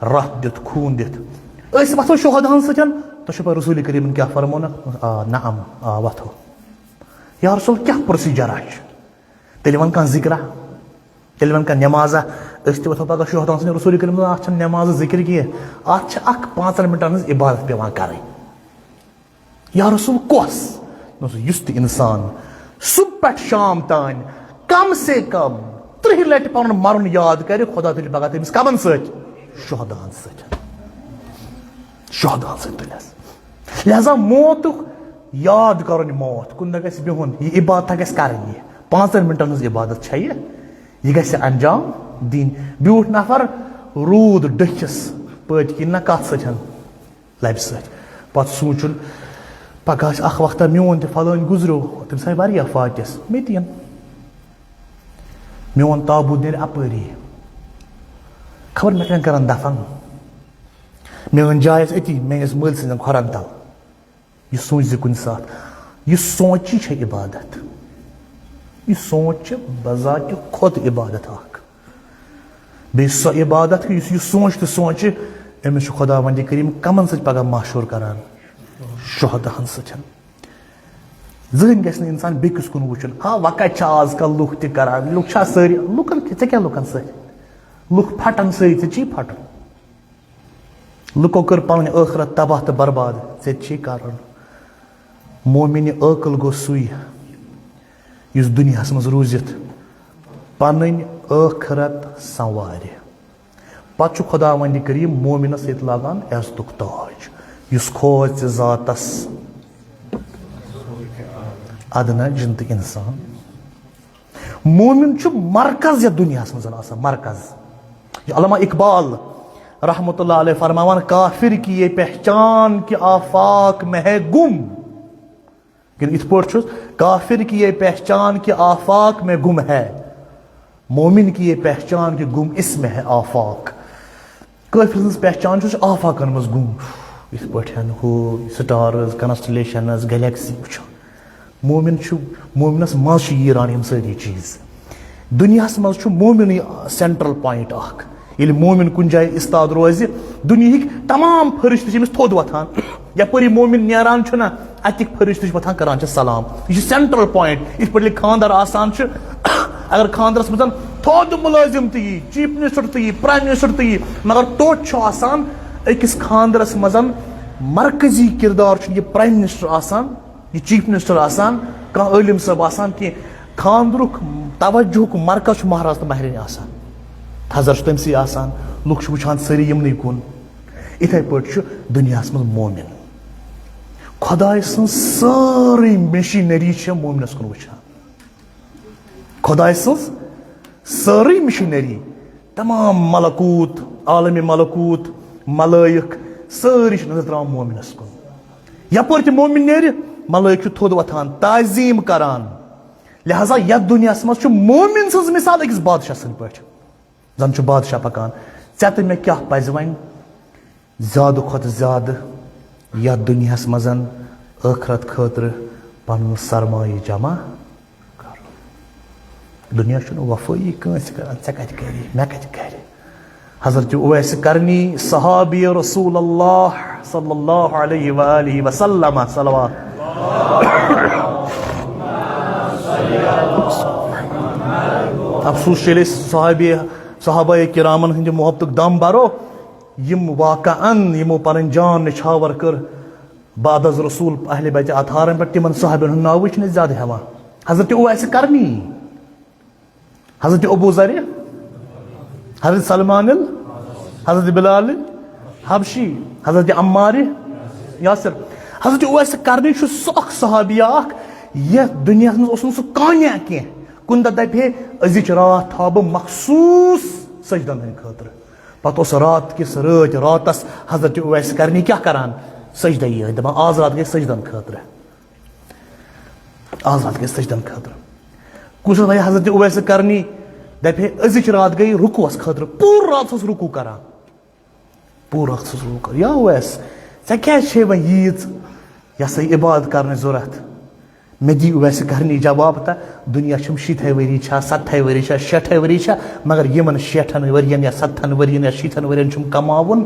رتھ دِتھ، خوٗن دِتھ۔ أسۍ وۄتھو شہداہن سۭتۍ، تۄہہِ چھو پاے رسول کریمن کیٛاہ فرموونکھ؟ آ، نعم، آ، وۄتھو۔ یا رسول، کیٛاہ پروسیجرا چھُ؟ تیٚلہِ وَن کانٛہہ ذِکرا، تیٚلہِ وَن کانٛہہ نٮ۪مازا۔ أسۍ تہِ وۄتھو پَگاہ شوہدان سٕنٛدِ رسول کریٖم، اَتھ چھَنہٕ نٮ۪مازٕ ذِکِر کینٛہہ، اَتھ چھِ اَکھ پانٛژَن مِنٹَن ہٕنٛز عبادت پٮ۪وان کَرٕنۍ۔ یا رسول، کۄس؟ دوٚپُس، یُس تہِ اِنسان صُبح پٮ۪ٹھ شام تام کم سے کم ترٕٛہ لٹہِ پنُن مرُن یاد کرِ، خدا تُلہِ پگاہ تٔمِس کمن سۭتۍ؟ شہداہن سۭتۍ۔ شہداہن سۭتۍ تُلٮ۪س۔ لہذا موتُک یاد کرُن، موت کُنہِ دۄہ گژھِ بِہُن، یہِ عبادت گژھِ کرٕنۍ۔ یہِ پانٛژن منٹن ہٕنٛز عبادت چھےٚ یہِ، یہِ گژھِ انجام دِنۍ۔ بیوٗٹھ نفر روٗد ڈٔکھِس پٔتۍ کِنۍ نہ کتھ سۭتۍ؟ لبہِ سۭتۍ۔ پتہٕ سوٗنٛچُن، پگاہ آسہِ اکھ وقتہ میون تہِ فلٲنۍ گُزریو، تٔمِس آیہِ واریاہ فاتِس، مےٚ تہِ یِن۔ میون تابوٗت نیرِ اپٲری۔ خبر مےٚ کتٮ۪ن کرن دفن۔ میٲنۍ جاے آسہِ أتی، میٲنِس مٲلۍ سٕنٛدٮ۪ن کھۄرن تل۔ یہِ سوٗنٛچ زِ کُنہِ ساتہٕ، یہِ سونٛچی چھےٚ عبادت۔ یہِ سونٛچ چھِ بذاتِ خۄد عبادت اکھ۔ بیٚیہِ سۄ عبادت، یُس یہِ سونٛچ تہٕ سونٛچہِ، أمِس چھُ خداوندِ کریم کمن سۭتۍ پگاہ محشور کران؟ شہداہن سۭتۍ۔ زٕہٕنۍ گژھِ نہٕ انسان بیٚکِس کُن وٕچھُن۔ ہا، وۄنۍ کتہِ چھِ آز کل لُکھ تہِ کران؟ لُکھ چھا سٲری؟ لُکن کیٛاہ، ژےٚ کیٛاہ لُکن سۭتۍ؟ لُکھ پھٹن سٲری، ژےٚ چی پھٹُن؟ لُکو کٔر پنٕنۍ ٲخرت تباہ تہٕ برباد، ژےٚ تہِ چھے کرُن۔ مومنِ عٲقل گوٚو سُے، یُس دُنیاہس منٛز روٗزِتھ پنٕنۍ ٲخرت سنوارِ۔ پتہٕ چھُ خداوندِ کریم مومنس ییٚتہِ لاگان عزتُک تاج، یُس کھوژِ ذاتس۔ ادنہ جن تہٕ انسان۔ مومن چھُ مرکز یتھ دنیاہس منٛز آسان، مرکز۔ یہ علامہ اقبال رحمت اللہ علیہ فرماوان، کافر کی یہ پہچان کہ آفاق میں ہے گم۔ یعنی اتھ پٲٹھۍ چھُس، کافر کی یہ پہچان کہ آفاق میں گم ہے، مومن کی یہ پہچان کہ گم اس میں ہے آفاق۔ کٲفِر سٕنٛز پہچان چھُ، سُہ چھُ آفاقن منٛز گُم۔ یِتھ پٲٹھۍ ہُہ stars، constellations، galaxy وٕچھان۔ مومِن چھُ، مومِنس منٛز چھُ یہِ یِوان یِم سٲری چیٖز۔ دُنیاہس منٛز چھُ مومِنٕے central point اکھ۔ ییٚلہِ مومِن کُنہِ جایہِ اِستاد روزِ، دُنیہٕکۍ تمام فرشتہٕ چھِ أمِس تھوٚد وۄتھان۔ یپٲرۍ یہِ مومِن نیران چھُ نہ، اتِکۍ فرشتہٕ چھِ وۄتھان، کران چھِ سلام۔ یہِ چھُ central point۔ یِتھ پٲٹھۍ ییٚلہِ خانٛدر آسان چھُ، اگر خانٛدرس منٛز تھوٚد مُلٲزِم تہِ یی، chief minister تہِ یی، prime minister تہِ یی، مگر توتہِ چھُ آسان أکِس خانٛدرس منٛز مرکزی کردار چھُ یہِ prime minister آسان، یہِ chief minister آسان، کانٛہہ عٲلِم صٲب آسان کینٛہہ۔ خانٛدرُک توجہُک مرکز چھُ مہراز تہٕ مہرِنۍ آسان۔ تھزر چھُ تٔمسٕے آسان، لُکھ چھِ وٕچھان سٲری یِمنٕے کُن۔ یِتھے پٲٹھۍ چھُ دُنیاہس منٛز مومِن۔ خۄداے سٕنٛز سٲرٕے machinery چھےٚ مومنس کُن وٕچھان۔ خۄداے سٕنٛز سٲرٕے machinery، تمام ملکوٗت، عالمِ ملکوٗت، ملٲیِک، سٲری چھِ نظر تراوان مومنس کُن۔ یپٲرۍ تہِ مومن نیرِ، ملٲیِک چھُ تھوٚد وۄتھان، تعظیٖم کران۔ لہذا یتھ دُنیاہس منٛز چھُ مومن سٕنٛز مثال أکِس بادشاہ سٕنٛدۍ پٲٹھۍ۔ زن چھُ بادشاہ پکان، ژےٚ تہٕ مےٚ کیٛاہ پزِ وۄنۍ؟ زیادٕ کھۄتہٕ زیادٕ یتھ دُنیاہس منٛز ٲخرت خٲطرٕ پنُن سرمایہِ جمع کرُن۔ دُنیا چھُنہٕ وفٲیی کٲنٛسہِ کران، ژےٚ کتہِ کرِ، مےٚ کتہِ کرِ۔ حضرت اویس کرنی، صحابی رسول اللہ صلی اللہ علیہ وآلہ وسلم، صلوات۔ افسوس چھُ، ییٚلہِ أسۍ صحابی، صحابہ کرامن ہٕنٛدِ محبتُک دم برو، یِم واقعاً یِمو پنٕنۍ جان نچھاور کٔر بعد از رسول اہل بیت اطہارن پٮ۪ٹھ، تِمن صحابین ہُنٛد ناوٕے چھِنہٕ أسۍ زیادٕ ہٮ۪وان۔ حضرت اویس کرنی، حضرت ابو ذر، حضرت سلمان ال-، حضرت بلال حبشی، حضرت عمار یاسر۔ حضرت اویس کرنی چھُ سُہ اکھ صحابی اکھ، یتھ دُنیاہس منٛز اوس نہٕ سُہ قانع کینٛہہ۔ کُنہِ دۄہ دپہِ ہے، أزِچ راتھ تھاوٕ بہٕ مخصوٗص سجدن ہٕنٛدِ خٲطرٕ۔ پتہٕ اوس رات کِس، رٲتۍ راتس حضرت اویس کرنی کیٛاہ کران؟ سجدے یٲتۍ، دپان، آز راتھ گٔے سجدن خٲطرٕ۔ آز راتھ گٔے سجدن خٲطرٕ۔ کُس وَنہِ حضرت اویس کرنی دپہِ ہے، أزِچ راتھ گٔے رکوعس خٲطرٕ، پوٗرٕ رات اوس رکوع کران۔ پوٗرٕ رات اوس رکوع کران۔ یا اویس، ژےٚ کیٛازِ چھے وۄنۍ ییٖژ، یہِ ہسا یہِ عبادت کرنٕچ ضوٚرتھ؟ مےٚ دی اویس کرنی جواب تہٕ، دُنیا چھُم شیٖتھے ؤری چھا، ستتھے ؤری چھا، شیٹھے ؤری چھا، مگر یِمن شیٹھن ؤرین یا ستتھن ؤرین یا شیٖتھن ؤرین چھُم کماوُن،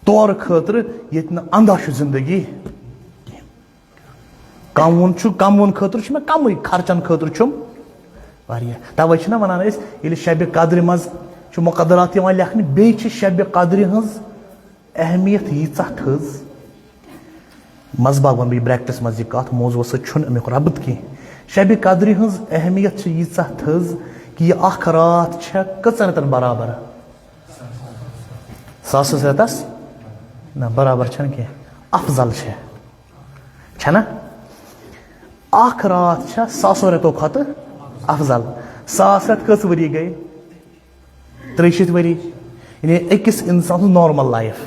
تورٕ خٲطرٕ ییٚتہِ نہٕ انداز چھُ زندگی کِہیٖنۍ۔ کموُن چھُ، کموُن خٲطرٕ چھُ مےٚ کمٕے، خرچن خٲطرٕ چھُم واریاہ۔ توے چھِنہ ونان أسۍ، ییٚلہِ شبِ قدرِ منٛز چھُ مقدرات یِوان لیکھنہٕ، بیٚیہِ چھِ شبِ قدرِ ہٕنٛز اہمیت ییٖژاہ تھٔز۔ منٛزباگ وَنہٕ بہٕ یہِ bracketس منٛز یہِ کَتھ، موضوعس سۭتۍ چھُنہٕ اَمیُک ربط کینٛہہ۔ شبِ قدرِ ہٕنٛز اہمیت چھِ ییٖژاہ تھٔز کہِ یہِ اکھ راتھ چھےٚ کٔژَن رٮ۪تَن برابر؟ ساسَس رٮ۪تَس؟ نہ، برابر چھَنہٕ کینٛہہ، افضل چھےٚ، چھَنہ؟ اکھ راتھ چھےٚ ساسو رٮ۪تو کھۄتہٕ افضل۔ ساس رٮ۪تھ کٔژ ؤری گٔے؟ ترٛیہِ شیٖتھ ؤری۔ یعنی أکِس اِنسان سٕنٛز normal life۔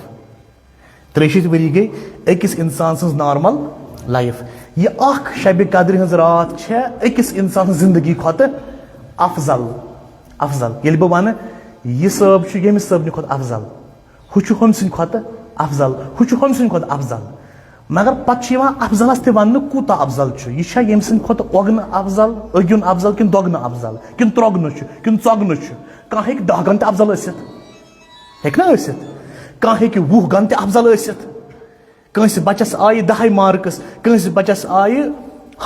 ترٛیہِ شیٖتھ ؤری گٔے أکِس اِنسان سٕنٛز normal life۔ یہِ اکھ شبِ قدرِ ہٕنٛز راتھ چھےٚ أکِس اِنسان سٕنٛز زِندگی کھۄتہٕ افضل۔ افضل۔ ییٚلہِ بہٕ وَنہٕ، یہِ صٲب چھُ ییٚمہِ صٲبنہِ کھۄتہٕ افضل، ہُہ چھُ ہُمۍ سٕنٛدِ کھۄتہٕ افضل، ہُہ چھُ ہُمۍ سٕنٛدِ کھۄتہٕ افضل۔ مگر پَتہٕ چھُ یِوان افضلَس تہِ وَننہٕ، کوٗتاہ افضل چھُ۔ یہِ چھا ییٚمہِ سٕنٛدِ کھۄتہٕ اوٚگنہٕ افضل، اوٚگیُن افضل، کِنہٕ دۄگنہٕ افضل، کِنہٕ ترٛۄگنہٕ چھُ، کِنہٕ ژۄگنہٕ چھُ؟ کانٛہہ ہیٚکہِ دَہ گَن تہِ افضل ٲسِتھ، ہیٚکہِ نا ٲسِتھ؟ کانٛہہ ہیٚکہِ وُہ گَن تہِ افضل ٲسِتھ۔ کٲنٛسہِ بَچَس آیہِ دَہَے marks، کٲنٛسہِ بَچَس آیہِ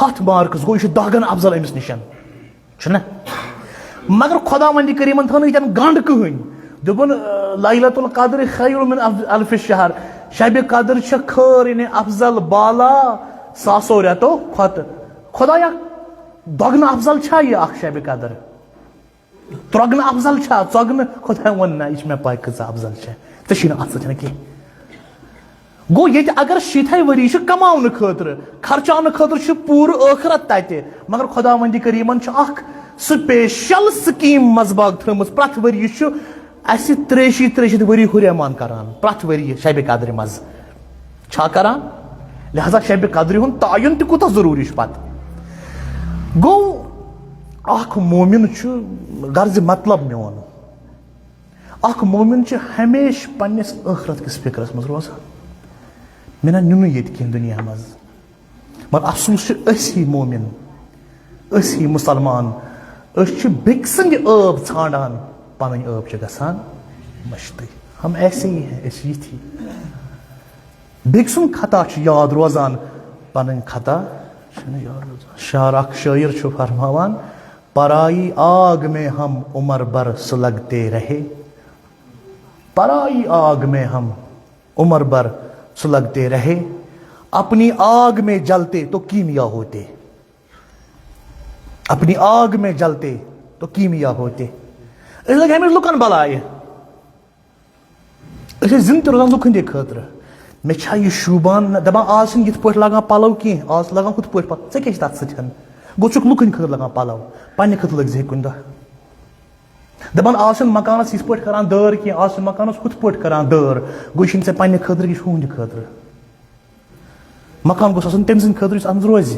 ہَتھ marks، گوٚو، یہِ چھُ دَہ گَن افضل أمِس نِش، چھُنہ؟ مگر خۄداوندِ کریٖمَن تھٲو نہٕ ییٚتٮ۪ن گنٛڈ کٕہٕنۍ۔ دوٚپُن، "لیلۃ القدر خیر من الف شہر"، شبِ قدر چھےٚ خٲر، یعنی افضل، بالا ساسو رٮ۪تو کھۄتہٕ۔ خۄدایا، دۄگنہٕ افضل چھا یہِ اکھ شبِ قدر؟ ترٛۄگنہٕ افضل چھا؟ ژۄگنہٕ؟ خۄدایا ووٚن، نہ، یہِ چھِ مےٚ پَے کۭژاہ افضل چھےٚ۔ ژےٚ چھِی نہٕ اَتھ سۭتۍ کینٛہہ۔ گوٚو، ییٚتہِ اگر شیٖتھَے ؤری چھِ کماونہٕ خٲطرٕ، خرچاونہٕ خٲطرٕ چھُ پوٗرٕ ٲخرت تَتہِ، مگر خۄداوندِ کریٖمن چھُ اکھ special scheme منٛزباگ تھٲومٕژ۔ پرٛٮ۪تھ ؤری چھُ اَسہِ ترٛیہِ شیٖتھ، ترٛیہِ شیٖتھ ؤری ہُریمان کران، پرٛٮ۪تھ ؤری شبِ قدرِ منٛز چھا کران؟ لہذا شبِ قدرِ ہُنٛد تعین تہِ کوٗتاہ ضروٗری چھُ پتہٕ۔ گوٚو، اکھ مومن چھُ، غرض مطلب میون، اکھ مومن چھُ ہمیشہِ پننِس ٲخرت کِس فکرس منٛز روزان۔ مےٚ نہ نیُن نہٕ ییٚتہِ کینٛہہ دُنیا منٛز۔ مگر افسوس چھُ، أسۍ ہی مومن، أسۍ ہی مسلمان، أسۍ چھِ بیٚکہِ سٕنٛدِ عٲب ژھانڈان، پنٕنۍ عٲب چھِ گژھان مٔشتٕے۔ ہم ایسے ہی ہیں، أسۍ چھِ یِتھی۔ بیٚکہِ سُنٛد خطا چھُ یاد روزان، پنٕنۍ خطا چھُنہٕ یاد روزان۔ شاعر، اکھ شٲعر چھُ فرماوان، "پرائی آگ میں ہم عمر بھر سلگتے رہے، پرائی آگ میں ہم عمر بھر سلگتے رہے، اپنی آگ میں جلتے تو کیمیا ہوتے، اپنی آگ میں جلتے تو کیمیا ہوتے۔" أسۍ لٔگۍ ہمیشہِ لُکن بلایہِ۔ أسۍ ٲسۍ زِندٕ تہِ روزان لُکن ہٕنٛدِ خٲطرٕ۔ مےٚ چھا یہِ شوٗبان؟ نہ، دَپان، آز چھِنہٕ یِتھ پٲٹھۍ لاگان پَلو کینٛہہ، آز چھِ لاگان ہُتھ پٲٹھۍ پَلو۔ ژےٚ کیٛاہ چھِ تَتھ سۭتۍ؟ گوٚو، ژٕ چھُکھ لُکن ہٕنٛدِ خٲطرٕ لاگان پَلو، پننہِ خٲطرٕ لٲگۍ زِ ہے کُنہِ دۄہ۔ دَپان، آز چھِنہٕ مکانَس یِتھ پٲٹھۍ کران دٲر کینٛہہ، آز چھِ مکانَس ہُتھ پٲٹھۍ کران دٲر۔ گوٚو، یہِ چھِنہٕ ژےٚ پننہِ خٲطرٕ، یہِ چھُ ہُہٕنٛدِ خٲطرٕ۔ مکان گوٚژھ آسُن تٔمۍ سٕنٛدِ خٲطرٕ، یُس اَتھ منٛز روزِ۔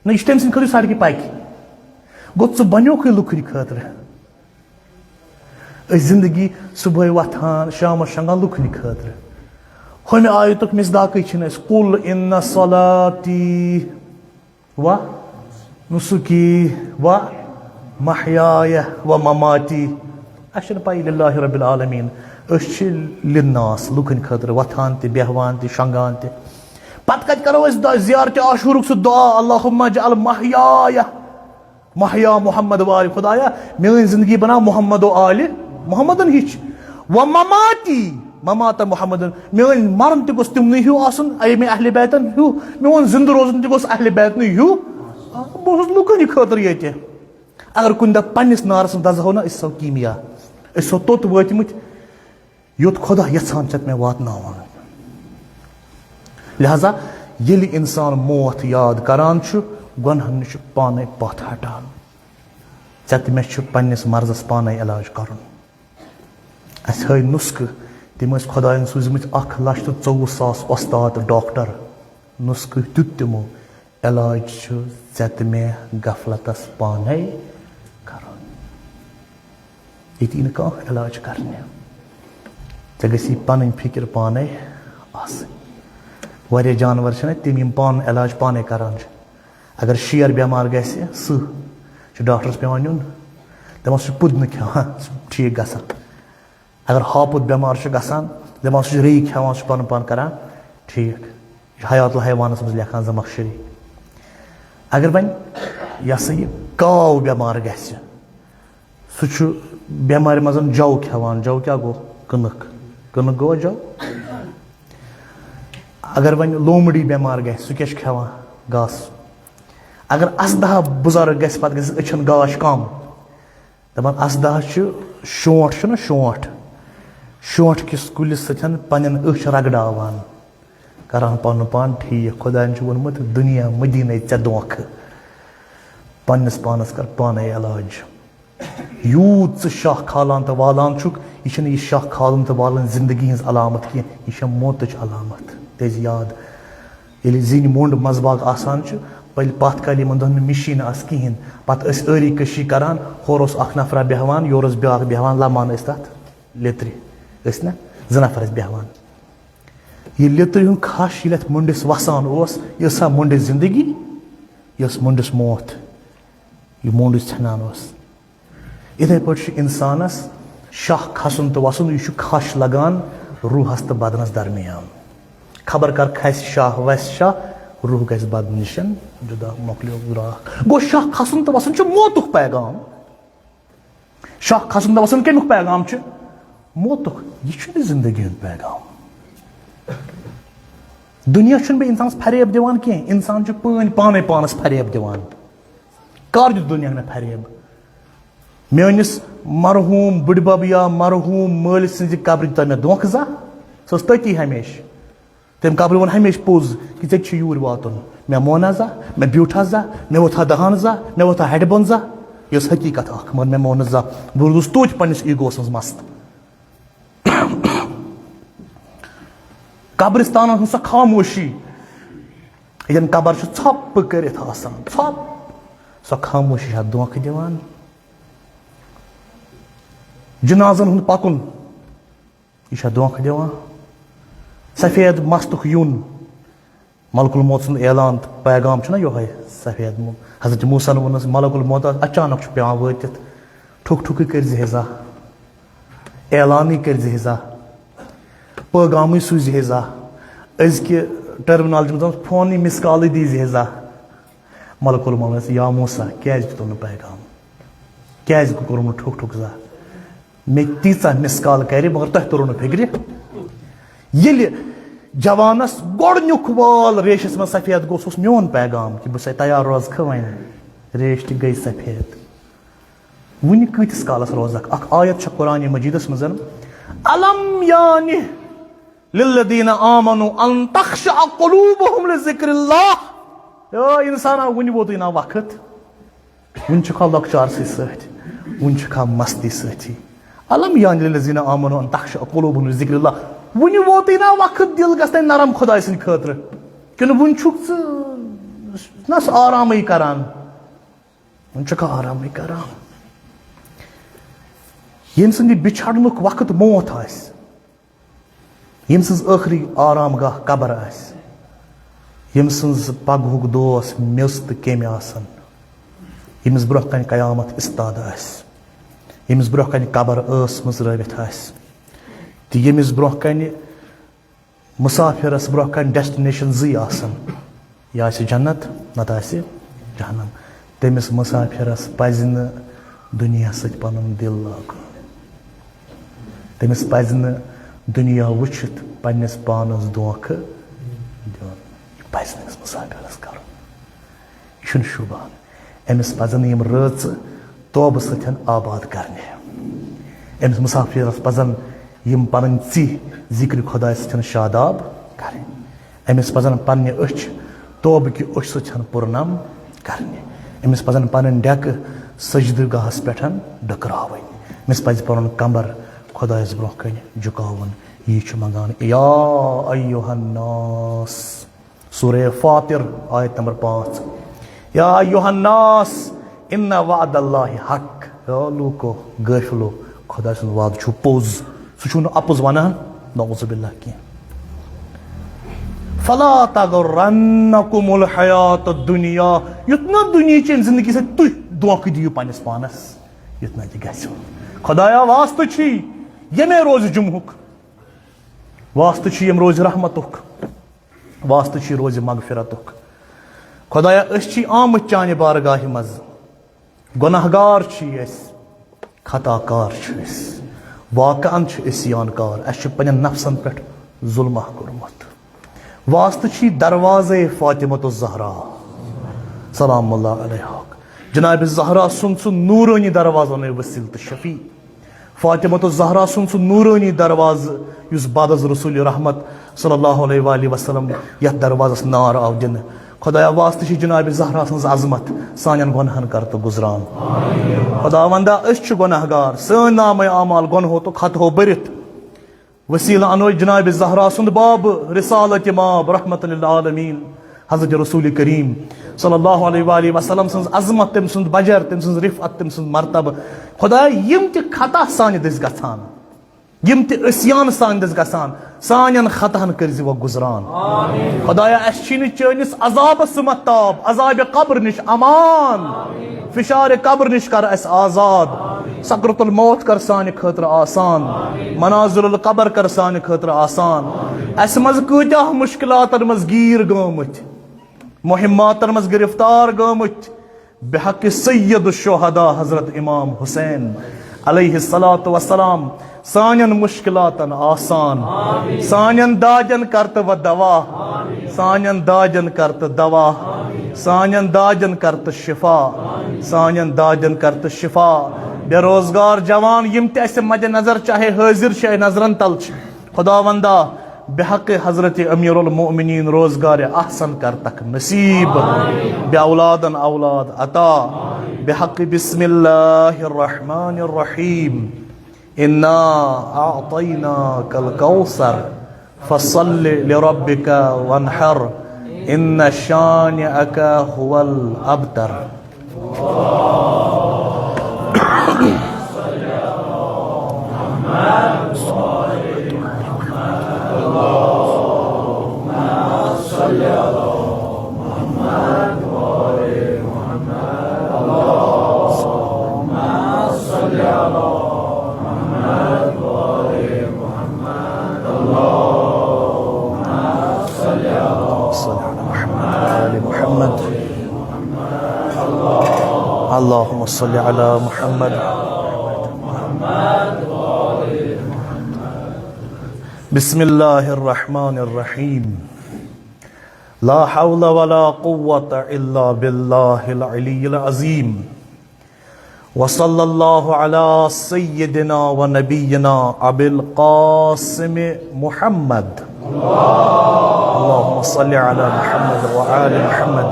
نہ، یہِ چھُ تٔمۍ سٕنٛدِ خٲطرٕ، یُس سڑکہِ پَکہِ۔ گوٚو، ژٕ بنیوکھٕے لُکن ہٕنٛدِ خٲطرٕ۔ أسۍ زندگی صبحٲے وۄتھان، شامس شۄنٛگان لُکن ہٕنٛدِ خٲطرٕ۔ ہُمہِ آیتُک مصداقٕے چھِنہٕ أسۍ، "قل ان صلاتی و نسکی و محیای و مماتی"۔ اَسہِ چھَنہٕ پَیی للہ رب العالمین۔ أسۍ چھِ للناس، لُکن خٲطرٕ وۄتھان تہِ، بیٚہوان تہِ، شۄنٛگان تہِ۔ پتہٕ کَتہِ کرو أسۍ دۄ-، زیارت عاشورُک سُہ دعا، "اللہم اجعل محیای محیا محمد و آل"، خدایا، میٲنۍ زندگی بناو محمد و آل محمدن ہِش۔ "و مماتی ممات محمدن"، میٲنۍ مرُن تہِ گوٚژھ تِمنٕے ہیوٗ آسُن، اے مےٚ اہل بیتن ہیوٗ، میون زندٕ روزُن تہِ گوٚژھ اہل بیتنٕے ہیوٗ۔ بہٕ اوسُس لُکن ہٕنٛدِ خٲطرٕ ییٚتہِ۔ اگر کُنہِ دۄہ پننِس نارس منٛز دزہو نہ، أسۍ سو کیٖمیا، أسۍ سو توٚت وٲتمٕتۍ۔ یوٚت خۄدا یژھان چھِ مےٚ واتناوُن۔ لہذا ییٚلہِ انسان موت یاد کران چھُ، گۄنہن نِش چھُ پانے پتھ ہٹان۔ ژےٚ تہٕ مےٚ چھُ پننِس مرضس پانے علاج کرُن۔ اسہِ ہٲوۍ نُسخہٕ، تِم ٲسۍ خۄداین سوٗزمٕتۍ اکھ لچھ تہٕ ژوٚوُہ ساس وۄستاد ڈاکٹر۔ نُسخہٕ دیُت تِمو، علاج چھُ ژےٚ تہٕ مےٚ غفلتس پانے کرُن۔ ییٚتہِ یی نہٕ کانٛہہ علاج کرنہِ۔ ژےٚ گژھی پنٕنۍ فکر پانے آسٕنۍ۔ واریاہ جانور چھِنہ تِم، یِم پانہٕ علاج پانے کران چھِ۔ اگر شیر بٮ۪مار گژھِ، سٕہہ چھُ ڈاکٹرس پٮ۪وان نیُن، دپان سُہ چھُ پُدنہٕ کھٮ۪وان، سُہ چھُ ٹھیٖک گژھان۔ اگر ہاپُت بٮ۪مار چھُ گژھان، دپان سُہ چھُ ریٚیہِ کھٮ۪وان، سُہ چھُ پنُن پان کران ٹھیٖک۔ یہِ چھُ حیات الحیوانس منٛز لیکھان زمخشری۔ اگر وۄنۍ یہِ ہسا یہِ کاو بٮ۪مار گژھِ، سُہ چھُ بٮ۪مارِ منٛز جَو کھٮ۪وان۔ جَو کیٛاہ گوٚو؟ کٕنٕک۔ کٕنٕک گوٚوا جَو؟ اگر وۄنۍ لومڑی بٮ۪مار گژھِ، سُہ کیٛاہ چھُ کھٮ۪وان؟ گاسہٕ۔ اگر اَسداہ بُزرگ گژھِ، پَتہٕ گژھِ أچھَن گاش کَم۔ دَپان اَسداہ چھُ، شونٛٹھ چھُنہ شونٛٹھ، شونٛٹھ کِس کُلِس سۭتۍ پَنٕنٮ۪ن أچھ رَگڑاوان، کَران پَنُن پان ٹھیٖک۔ خۄدایَن چھُ ووٚنمُت، دُنیا مٔدی نَے ژےٚ دھوکھٕ، پنٛنِس پانَس کَر پانَے علاج۔ یوٗت ژٕ شاہ کھالان تہٕ والان چھُکھ، یہِ چھِنہٕ یہِ شاہ کھالُن تہٕ والُن زِندگی ہٕنٛز علامت کینٛہہ، یہِ چھےٚ موتٕچ علامت۔ تیٚلہِ یاد، ییٚلہِ زِنۍ موٚنٛڈ منٛزباگ آسان چھُ، پَلہِ پَتھ کالہِ یِمَن دۄہَن نہٕ مِشیٖن آسہٕ کِہیٖنۍ، پَتہٕ ٲسۍ ٲری کٔشی کَران، ہورٕ اوس اَکھ نفرا بیٚہوان، یورٕ اوس بیٛاکھ بیٚہوان، لَمان ٲسۍ تَتھ لیٚترِ، ٲسۍ نہ زٕ نفر ٲسۍ بیٚہوان۔ یہِ لیٚترِ ہُنٛد کھَش ییٚلہِ اَتھ موٚنٛڈِس وَسان اوس، یہِ ٲس سا موٚنٛڈِس زِندگی، یہِ ٲس موٚنٛڈِس موت۔ یہِ موٚنٛڈ یُس ژھٮ۪نان اوس۔ یِتھَے پٲٹھۍ چھُ اِنسانَس شاہ کھسُن تہٕ وَسُن، یہِ چھُ کھَش لَگان روٗحَس تہٕ بدنَس درمیان۔ خبر کر کھسہِ شاہ، وَسہِ شاہ، روٗح گژھِ بدنہٕ نِشَن جُدا، مۄکلیو، درٛاکھ۔ گوٚو، شاہ کھسُن تہٕ وَسُن چھُ موتُک پیغام۔ شاہ کھسُن تہٕ وَسُن کَمیُک پیغام چھُ؟ موتُک۔ یہِ چھُنہٕ زِندگی ہُنٛد پیغام۔ دُنیا چھُنہٕ بیٚیہِ اِنسانَس فریب دِوان کینٛہہ، اِنسان چھُ پٲنۍ پانَے پانَس فریب دِوان۔ کر دیُت دُنیا مےٚ فریب؟ میٲنِس مرحوٗم بٕڈبب یا مرحوٗم مٲلۍ سٕنٛزِ قبرِ دیُتا مےٚ دھوکہٕ زا؟ سۄ ٲس تٔتی ہمیشہِ۔ تٔمۍ قبرِ ووٚن ہمیشہِ پوٚز کہِ ژےٚ تہِ چھُ یوٗرۍ واتُن۔ مےٚ مونہ زا، مےٚ بیوٗٹھا زا، مےٚ ووٚتھا دہان زا، مےٚ ووٚتھا ہٮ۪ڈِ بۄن زا؟ یہِ ٲس حقیٖقت اکھ، مگر مےٚ مون نہٕ زا۔ بہٕ روٗدُس توتہِ پننِس ایٖگوَس منٛز مست۔ قبرستانن ہٕنٛز سۄ خاموشی، ییٚتٮ۪ن قبر چھُ ژھۄپہٕ کٔرِتھ آسان، ژھۄپہٕ۔ سۄ خاموشی چھےٚ دھوکہٕ دِوان۔ جنازن ہُنٛد پکُن، یہِ چھےٚ دھوکہٕ دِوان۔ سفید مستُک یُن، ملک الموت سُنٛد اعلان تہٕ پیغام چھُنہ یِہوٚے سفید مو-، حضرت موسیٰ ہن ووٚنُس، ملک الموت اچانک چھُ پٮ۪وان وٲتِتھ، ٹھُک ٹھُکٕے کٔرۍ زِ ہے زا، اعلانٕے کٔرۍ زِ ہے زا، پٲغامٕے سوٗزِ ہے زا، أزکہِ ٹرمنالجی منٛز فونٕے مِس کالٕے دی زِ ہے زا۔ ملک الموت ووٚنُس، یا موسیٰ، کیٛازِ دیُتُن نہٕ پیغام؟ کیٛازِ کوٚرُن نہٕ ٹھُک ٹھُک زا؟ مےٚ تیٖژاہ مِس کال کرِ، مگر تۄہہِ توٚرُو نہٕ فِکرِ۔ ییٚلہِ جوانس گۄڈٕنیُک وال ریشس منٛز سفید گوٚو، سُہ اوس میون پیغام کہِ بہٕ چھُسے تیار، روزکھٕ وۄنۍ، ریش تہِ گٔے سفید۔ وُنہِ کۭتِس کالس روزکھ؟ اکھ آیت چھےٚ قرآن مجیدس منٛز، الم یعنی للذین آمنوا ان تخشع قلوبہم لذکر اللہ۔ اے انسانا، وُنہِ ووتُے نا وقت؟ وُنہِ چھُکھا لۄکچارسٕے سۭتۍ؟ وُنہِ چھُکھا مستی سۭتی؟ الم یعنی للذین آمنوا ان تخشع قلوبہم لذکر اللہ۔ وُنہِ ووتُے نا وقت دِل گژھِ نرم خۄداے سٕنٛدِ خٲطرٕ؟ کِنہٕ وُنہِ چھُکھ ژٕ نس آرامٕے کران؟ وُنہِ چھُکھا آرامٕے کران؟ ییٚمہِ سٕنٛدِ بِچھڑنُک وقت موت آسہِ، ییٚمہِ سٕنٛز ٲخری آرام گاہ قبر آسہِ، ییٚمہِ سٕنٛز پگہُک دوس میٚژ تہٕ کیٚمۍ آسن، ییٚمِس برٛونٛہہ کنہِ قیامت استاد آسہِ، ییٚمِس برٛونٛہہ کنہِ قبر ٲس مٕژرٲوِتھ آسہِ، تہٕ ییٚمِس برٛونٛہہ کنہِ مُسافِرس برٛونٛہہ کنہِ destination زٕے آسن، یا آسہِ جنت، نتہٕ آسہِ جہنم۔ تٔمِس مُسافِرس پزِ نہٕ دُنیا سۭتۍ پنُن دِل لاگُن۔ تٔمِس پزِ نہٕ دُنیا وٕچھِتھ پننِس پانس دھوکہٕ دیُن۔ یہِ پزِ نہٕ أمِس مُسافِرس کرُن۔ یہِ چھُنہٕ شوٗبان۔ أمِس پزن یِم رٲژٕ توبہٕ سۭتۍ آباد کرنہِ۔ أمِس مُسافِرس پزن یِم پنٕنۍ ژِہۍ ذِکرِ خۄدایہِ سۭتۍ شاداب کرٕنۍ۔ أمِس پزن پننہِ أچھ توبہٕ کہِ اوٚش سۭتۍ پُرنم کرنہِ۔ أمِس پزن پنٕنۍ ڈیکہٕ سجدٕ گاہس پٮ۪ٹھ ڈٔکراوٕنۍ۔ أمِس پزِ پنُن کمبر خۄدایس برونٛہہ کنہِ جُکاوُن۔ یی چھُ منگان، یا ایُّہَ الناس۔ سورہ فاطر، آیت نمبر پانٛژھ۔ یا ایُّہَ الناس، ان وعد اللہ حق۔ اے لوٗکو، غٲفلو، خۄداے سُنٛد وعدٕ چھُ پوٚز۔ سُہ چھُنہٕ اَپُز وَنان، نعوذ باللہ، کینٛہہ۔ فلا تغرنکم الحیات الدنیا۔ یُتھ نہٕ دُنیہٕچ اَمہِ زِندگی سۭتۍ تُہۍ دھوکہٕ دِیِو پنٛنِس پانَس، یُتھ نہٕ تہِ گژھِ۔ خۄدایا، واسطہٕ چھی ییٚمے روزِ جُمعُک، واسطہٕ چھی ییٚمہِ روزِ رحمتُک، واسطہٕ چھی روزِ مغفرتُک۔ خۄدایا، أسۍ چھی آمٕتۍ چانہِ بارگاہہِ منٛز، گۄناہ گار چھی أسۍ، خطا کار چھِ أسۍ، واقعاً چھِ أسۍ عصیان کار، اَسہِ چھُ پنٛنٮ۪ن نفسن پٮ۪ٹھ ظُلمہ کوٚرمُت۔ واسطہٕ چھی دروازے فاطمۃ الزہرا سلام اللہ علیہا۔ جناب زہرا سُنٛد سُہ نورانی دروازٕ وسیلہٕ تہٕ شفیع۔ فاطمۃ الزہرا سُنٛد سُہ نورانی دروازٕ یُس بعد از رسول رحمت صلی اللہ علیہ وآلہ وسلم یتھ دروازس نار آو دِنہٕ۔ خدایا واسطہٕ چھی جناب زہرا سٕنٛز عظمت سانٮ۪ن گۄنہن کر تہٕ گُزران۔ خداوندا، أسۍ چھِ گۄنہگار، سٲنۍ نامے اعمال گۄنہو تہٕ خطہو بٔرِتھ۔ وسیلہٕ انو جناب زہرا سُنٛد باب، رسالت ماب، رحمت للعالمین، حضرت رسول کریم صلی اللہ علیہ وآلہ وسلم سٕنٛز عظمت، تٔمۍ سُنٛد بجر، تٔمۍ سٕنٛز رفعت، تٔمۍ سُنٛد مرتبہٕ۔ خدایا، یِم تہِ خطا سانہِ دٔسۍ گژھان، یِم تہِ عصیان سانہِ دٔسۍ گژھان، سانٮ۪ن خطاہن کٔرزِ وۄنۍ گُزران۔ خدایا، اسہِ چھی نہٕ چٲنِس عذابس سُمتھ تاب، عذابِ قبر نِش امان، فشارِ قبر نِش کر اسہِ آزاد، سکرت الموت کر سانہِ خٲطرٕ آسان، منازل القبر کر سانہِ خٲطرٕ آسان۔ اسہِ منٛز کۭتیاہ مشکلاتن منٛز گیٖر گٲمٕتۍ، مہماتن منٛز گرفتار گٲمٕتۍ، بحق سید الشہداء حضرت امام حسین علیہ الصلوۃ والسلام سانٮ۪ن مشکلاتن آسان، سانٮ۪ن دادٮ۪ن کر تہٕ وۄنۍ دوا، سانٮ۪ن دادٮ۪ن کر تہٕ دوا، سانٮ۪ن دادٮ۪ن کر تہٕ شفا، سانٮ۪ن دادٮ۪ن کر تہٕ شفا۔ بے روزگار جوان یِم تہِ اسہِ مد نظر چاہے حٲضِر چھِ، نظرن تل چھِ، خداوندا، بحق حضرت امیر المؤمنین روزگار احسن کر تک نصیب، بے اولادن اولاد عطا، بحق بسم اللہ الرحمن الرحیم، انا اعطیناک الکوثر، فصل لربک وانحر، ان شانئک هو الابتر۔ صل على محمد وآل محمد۔ اللهم صل على محمد۔ بسم الله الرحمن الرحيم۔ لا حول ولا قوة إلا بالله العلي العظيم۔ وصلى الله على سيدنا ونبينا أبي القاسم محمد۔ اللهم صل على محمد وآل محمد۔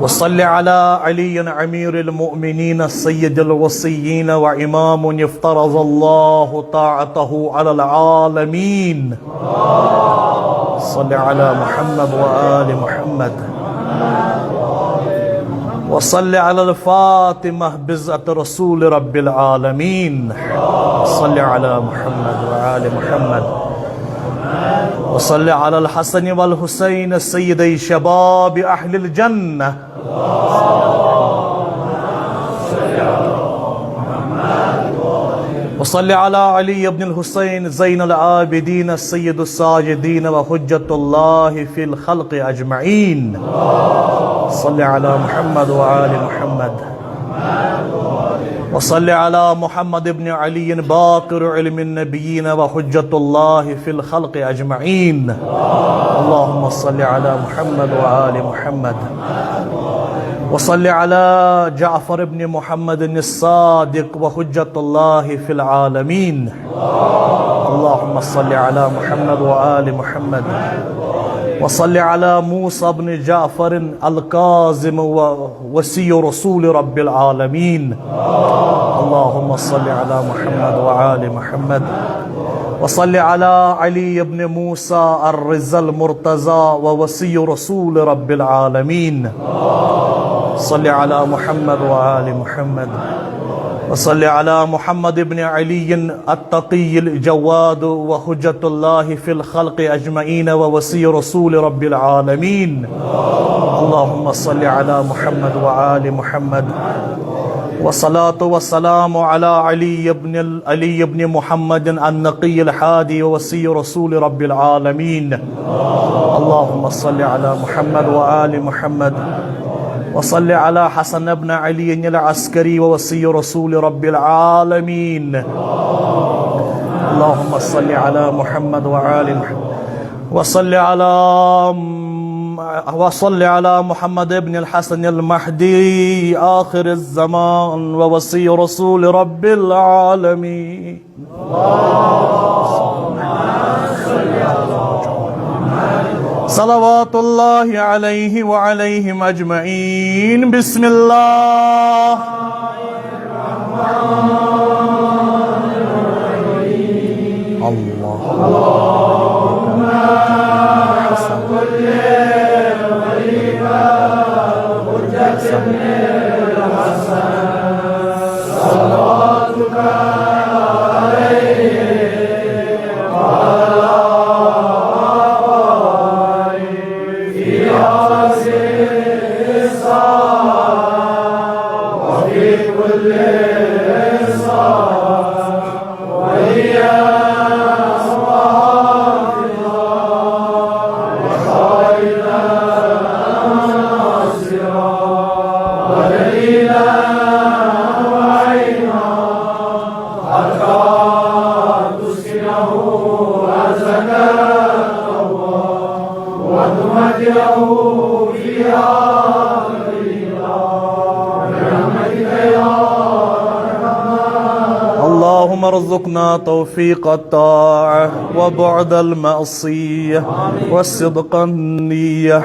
وصل على علي أمير المؤمنين سيد الوصيين وإمام افترض الله طاعته على العالمين۔ صل على محمد وآل محمد۔ وصل على الفاطمة بضعة رسول رب العالمين۔ صل على محمد وآل محمد۔ وصل على الحسن والحسين سيدي شباب أهل الجنة۔ وصل على علي بن الحسين زين العابدين سيد الساجدين وحجة الله في الخلق أجمعين۔ صل على محمد وآل محمد۔ وصل على محمد بن علي باقر علم النبيين وحجة الله في الخلق أجمعين۔ اللهم صل على محمد وآل محمد۔ وصل على جعفر بن محمد الصادق وحجة الله في العالمين۔ اللهم صل على محمد وآل محمد۔ وصل على موسى بن جعفر الكاظم ووصي رسول رب العالمين۔ اللهم صل على محمد وآل محمد۔ وصل على علي بن موسى الرضا المرتضى ووصي رسول رب العالمين۔ صل على محمد وآل محمد۔ وصل على محمد بن علي التقي الجواد وحجة الله في الخلق أجمعين ووصي رسول رب العالمين۔ اللهم صل على محمد وآل محمد۔ والصلاة والسلام على علي بن ال-، علي بن محمد النقي الهادي ووصي رسول رب العالمين۔ اللهم صل على محمد وآل محمد۔ وصل على حسن بن علي العسكري ووصي رسول رب العالمين۔ اللهم صل على محمد وآل محمد۔ وصل على وصل على محمد بن الحسن المهدي آخر الزمان ووصي رسول رب العالمين. صلوات الله عليه وعليهم أجمعين. بسم الله. الله. اللهم ارزقنا توفيق الطاعة وبعد المعصية وصدق النية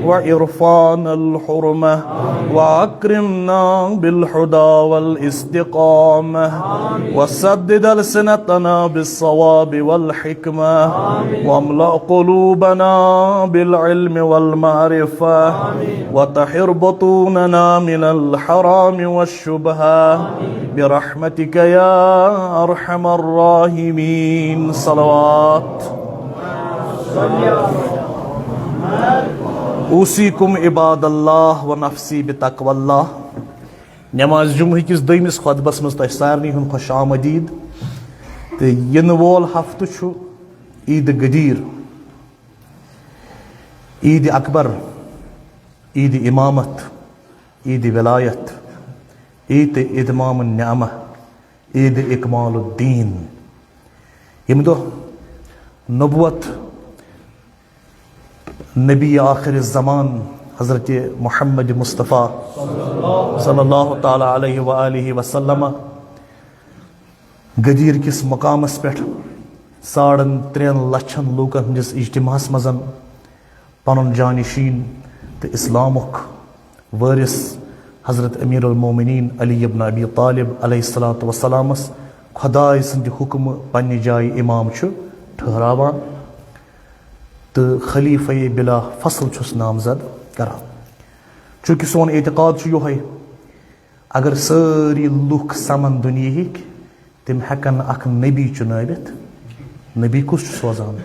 وعرفان الحرمة وأكرمنا بالهدى والاستقامة وسدد ألسنتنا بالصواب والحكمة واملأ قلوبنا بالعلم والمعرفة وطهر بطوننا من الحرام والشبهة برحمتك يا أرحم الراحمين. صلوات. أوصيكم عباد الله ونفسي بتقوى الله. نماز جمعہ کِس دوٚیمِس خطبس منٛز تۄہہِ سارنٕے ہُنٛد خۄش آمدید۔ تہٕ یِنہٕ وول ہفتہٕ چھُ عیٖد غدیٖر، عیٖد اکبر، عیٖد امامت، عیٖد ولایت، عیٖد اتمام النعمہ، عیٖد اکمال الدین۔ ییٚمہِ دۄہ نبوت نبی آخر زمان حضرت محمد مصطفیٰ صلی اللہ تعالیٰ علیہ وآلہ وسلم غدیر کِس مقامس پٮ۪ٹھ ساڑن ترٛٮ۪ن لچھن لوٗکن ہٕنٛدِس اجتماعس منٛز پنُن جانشین تہٕ اسلامُک وٲرث حضرت امیر المومنین علی ابن ابی طالب علیہ الصلوۃ والسلامس خدائے سٕنٛدِ حکمہٕ پننہِ جایہِ امام چھُ ٹھہراوان تہٕ خلیفہ بلا فصل چھُس نامزد کران۔ چونکہ سون اعتقاد چھُ یِہوٚے، اگر سٲری لُکھ سمن دُنیہٕکۍ، تِم ہٮ۪کن نہٕ اکھ نبی چُنٲوِتھ۔ نبی کُس چھُ سوزان؟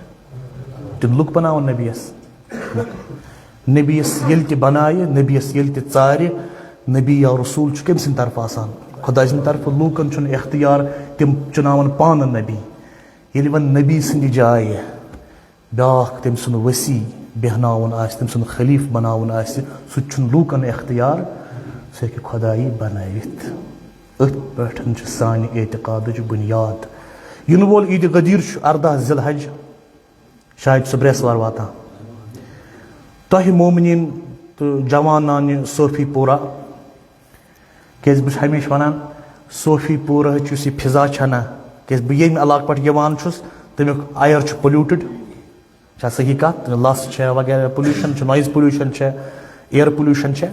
تِم لُکھ بناوان نبیَس۔ نبیَس ییٚلہِ تہِ بنایہِ، نبیَس ییٚلہِ تہِ ژارِ، نبی یا رسول چھُ کٔمۍ سٕنٛدِ طرفہٕ آسان؟ خۄداے سٕنٛدِ طرفہٕ۔ لوٗکن چھُنہٕ اختیار تِم چُناون پانہٕ نبی۔ ییٚلہِ وۄنۍ نبی سٕنٛدِ جایہِ بیٛاکھ تٔمۍ سُنٛد وصی بیٚہناوُن آسہِ، تٔمۍ سُنٛد خلیٖفہٕ بناوُن آسہِ، سُہ تہِ چھُنہٕ لوٗکن اختیار، سُہ ہیٚکہِ خۄدایی بنٲوِتھ۔ أتھۍ پٮ۪ٹھ چھِ سانہِ اعتقادٕچ بُنیاد۔ یِنہٕ وول عیٖدِ غدیٖر چھُ ارداہ ذی الحج، شاید چھُ برٛٮ۪سوار واتان۔ تۄہہِ مومنیٖن تہٕ جوانانہِ صوفی پورہ، کیازِ بہٕ چھُس ہمیشہِ وَنان، صوفی پوٗرہٕچ یُس یہِ فضا چھےٚ نہ، کیازِ بہٕ ییٚمہِ علاقہٕ پٮ۪ٹھ یِوان چھُس، تَمیُک air چھُ polluted، چھا صحیح کَتھ؟ لَژھ چھےٚ وغیرہ، pollution چھُ، noise pollution چھےٚ، air pollution چھےٚ۔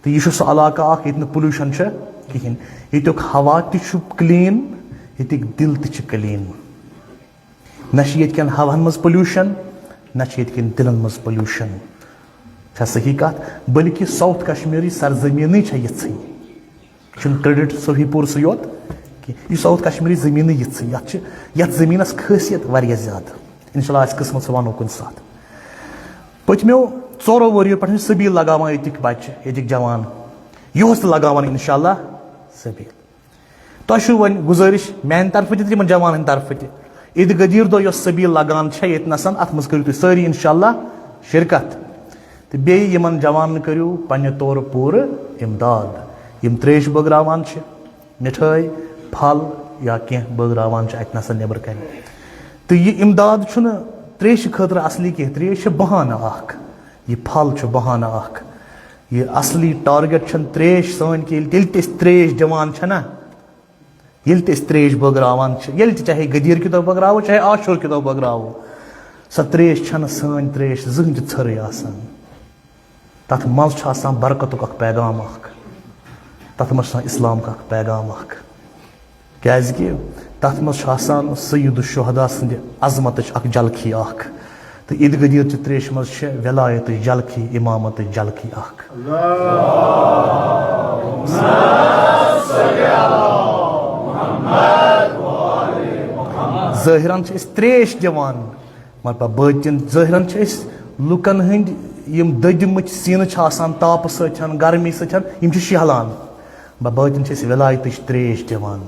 تہٕ یہِ چھُ سُہ علاقہٕ اَکھ ییٚتہِ نہٕ pollution چھُ کِہیٖنۍ۔ ییٚتیُک ہوا تہِ چھُ clean، ییٚتِکۍ دِل تہِ چھِ clean۔ نہ چھِ ییٚتہِ کٮ۪ن ہواہَن منٛز pollution، نہ چھِ ییٚتہِ کٮ۪ن دِلَن منٛز pollution۔ چھا صحیح کَتھ؟ بلکہِ ساؤتھ کشمیرٕچ سرزمینٕے چھےٚ یِژھٕے۔ یہِ چھُنہٕ credit صوفی پوٗرسٕے یوت کینٛہہ، یہِ ساؤتھ کشمیرٕچ زٔمیٖنٕے یِژھٕے۔ یَتھ چھِ، یَتھ زٔمیٖنَس خٲصیت واریاہ زیادٕ۔ اِنشاء اللہ آسہِ قٕسمَت، سُہ وَنو کُنہِ ساتہٕ۔ پٔتمیو ژورو ؤرِیو پٮ۪ٹھ چھِ سبیٖل لگاوان ییٚتِکۍ بَچہِ، ییٚتِکۍ جوان۔ یِہُس تہِ لگاوان اِنشاء اللہ سبیٖل۔ تۄہہِ چھُو وۄنۍ گُزٲرِش میٛانہِ طرفہٕ تہِ تہٕ یِمَن جوانَن ہٕنٛدِ طرفہٕ تہِ، عیٖدِ غدیٖر دۄہ یۄس سبیٖل لگان چھےٚ ییٚتہِ نَسَن، اَتھ منٛز کٔرِو تُہۍ سٲری اِنشاء اللہ شرکت۔ تہٕ بیٚیہِ یِمَن جوانَن کٔرِو پنٛنہِ طورٕ پوٗرٕ اِمداد۔ یِم ترٛیش بٲگراوان چھِ، مِٹھٲے، پھل یا کینٛہہ بٲگراوان چھِ اَتہِ نَسَن نٮ۪برٕ کَنہِ۔ تہٕ یہِ اِمداد چھُنہٕ تریشہِ خٲطرٕ اصلی کینٛہہ، تریش چھِ بہانہٕ اکھ۔ یہِ پھل چھُ بہانہٕ اکھ۔ یہِ اصلی ٹارگیٹ چھَنہٕ تریش سٲنۍ کینٛہہ۔ ییٚلہِ، ییٚلہِ تہِ أسۍ تریش دِوان چھَنا، ییٚلہِ تہِ أسۍ تریش بٲگراوان چھِ، ییٚلہِ تہِ چاہے غدیٖر کہِ دۄہ بٲگراوو، چاہے عاشور کہِ دۄہ بٲگراوو، سۄ تریش چھَنہٕ سٲنۍ تریش زٕہٕنۍ تہِ ژھٔرٕے آسان۔ تَتھ منٛز چھُ آسان برکتُک اکھ پیغام اکھ، تَتھ منٛز چھُ آسان اسلامُک اکھ پیغام اکھ، کیازِ کہِ تَتھ منٛز چھُ آسان سید الشہداء سٕنٛدِ عظمتٕچ اکھ جھلکی اکھ، تہٕ عید غدیٖر چہِ تریشہِ منٛز چھِ ولایتٕچ جھلکی، امامتٕچ جھلکی اکھ۔ ظٲہرن چھِ أسۍ تریش دِوان، مگر پتہٕ بٲطِن، ظٲہرن چھِ أسۍ لُکن ہٕنٛدۍ یِم دٔدۍمٕتۍ سیٖنہٕ چھِ آسان تاپہٕ سۭتۍ، گرمی سۭتۍ، یِم چھِ شیہلان۔ مگر بٲطِن چھِ أسۍ ولایتٕچ تریش دِوان،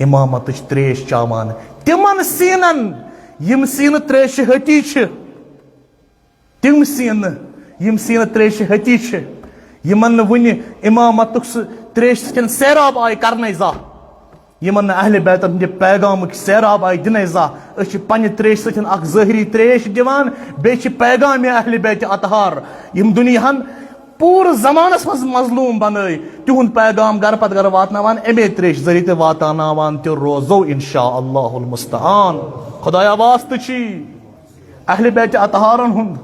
امامتٕچ تریش چاوان۔ تِمن سیٖنن، یِم سیٖنہٕ تریشہِ ہتی چھِ، تِم سیٖنہٕ، یِم سیٖنہٕ تریشہِ ہتی چھِ، یِمن نہٕ وُنہِ امامتُک سُہ تریشہِ سۭتۍ سیراب آیہِ کرنے زانٛہہ، یِمن نہٕ اہل بیتن ہٕنٛدِ پیغامٕکۍ سیراب آیہِ دِنے زانٛہہ۔ أسۍ چھِ پننہِ تریشہِ سۭتۍ اکھ ظٲہری تریش دِوان، بیٚیہِ چھِ پیغام اہل بیت اطہار، یِم دُنیاہن پوٗرٕ زمانس منٛز مظلوم بنٲے، تِہُنٛد پیغام گرٕ پتہٕ گرٕ واتناوان، امے تریشہِ ذٔریعہٕ تہِ واتناوان تہِ روزو، انشاء اللہ المستعان۔ خدایا، واسطہٕ چھی اہل بیت اطہارن ہُنٛد،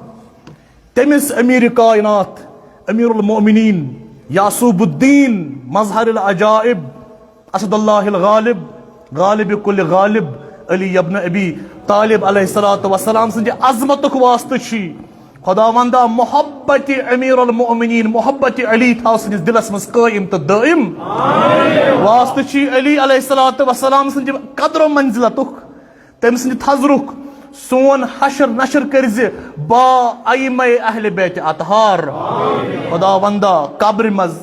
تٔمِس امیر کائنات، امیر المؤمنین، یعصوب الدین، مظہر العجائب، اسد اللہ الغالب، غالب کل غالب، علی ابن ابی طالب علیہ الصلوۃ والسلام سٕنٛدِ عظمتُک واسطہٕ چھی۔ خداوندا، محبت امیر المؤمنین، محبت علی تھاو سٲنِس دِلس منٛز قٲیِم تہٕ دٲیِم۔ واسطہٕ چھی علی علیہ الصلوۃ والسلام سٕنٛدِ قدر و منزلتُک، تٔمۍ سٕنٛدِ تھزرُک۔ سون حشر نشر کٔرۍ زِ با ائمہ اہل بیت اطہار۔ خداوندا، قبرِ منٛز،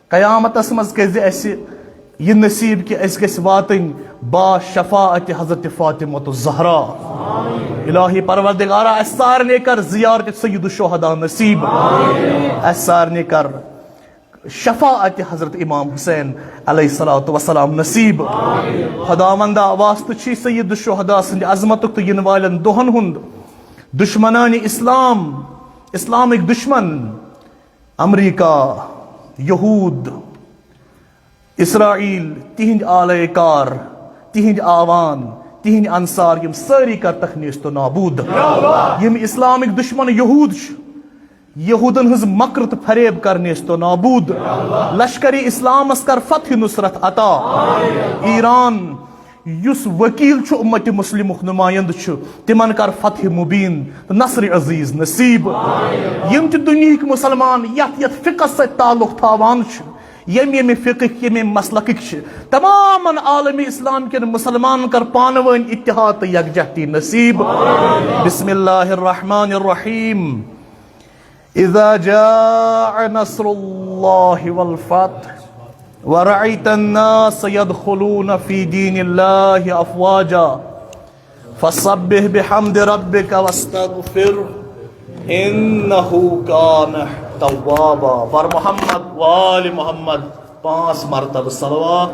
قیامتس منٛز کٔرۍ زِ اَسہِ یہِ نصیب کہِ أسۍ گٔژھۍ واتٕنۍ با شفاعت حضرت فاطمہ الزہرا۔ الہی پروردگارا، اَسہِ سارنٕے کر زیارت سید الشہداء نصیب۔ اَسہِ سارنٕے کر شفاعت حضرت امام حسین علیہ الصلوۃ والسلام نصیب۔ خداوندا، واسطہٕ چھی سید الشہداء سٕنٛدِ عظمتُک تہٕ یِنہٕ والٮ۪ن دۄہن ہُنٛد۔ دشمنان اسلام، اسلامٕکۍ دشمن، امریکہ، یہود، اسرائیل، تِہنٛدۍ آلہ کار، تِہنٛدۍ آوان، تِہنٛدۍ انصار، یِم سٲری کرتکھ نیست و نابود۔ یِم اسلامٕکۍ دشمن یہود چھِ، یہودن ہٕنٛز مکر تہٕ فریب کر نیست و نابود۔ لشکر اسلامس کر فتح نصرت عطا۔ ایران، یُس وکیل چھُ امت مسلمُک، نمایند چھُ، تِمن کر فتح مبین تہٕ نصر عزیز نصیب۔ یِم تہِ دُنیہٕکۍ مسلمان یتھ یتھ فقہس سۭتۍ تعلق تھاوان چھِ، ییٚمہِ ییٚمہِ فقہٕکۍ، ییٚمہِ ییٚمہِ مسلکٕکۍ چھِ، تمامن عالم اسلام کٮ۪ن مسلمانن کر پانہٕ وٲنۍ اتحاد تہٕ یکجہتی نصیب۔ بسم اللہ الرحمن الرحیم۔ اذا جاء نصر الله والفتح ورأيت الناس يدخلون في دين الله أفواجا فسبح بحمد ربك واستغفره إنه كان توابا۔ بر محمد وآل محمد پانٛژھ مرتبہ صلوات۔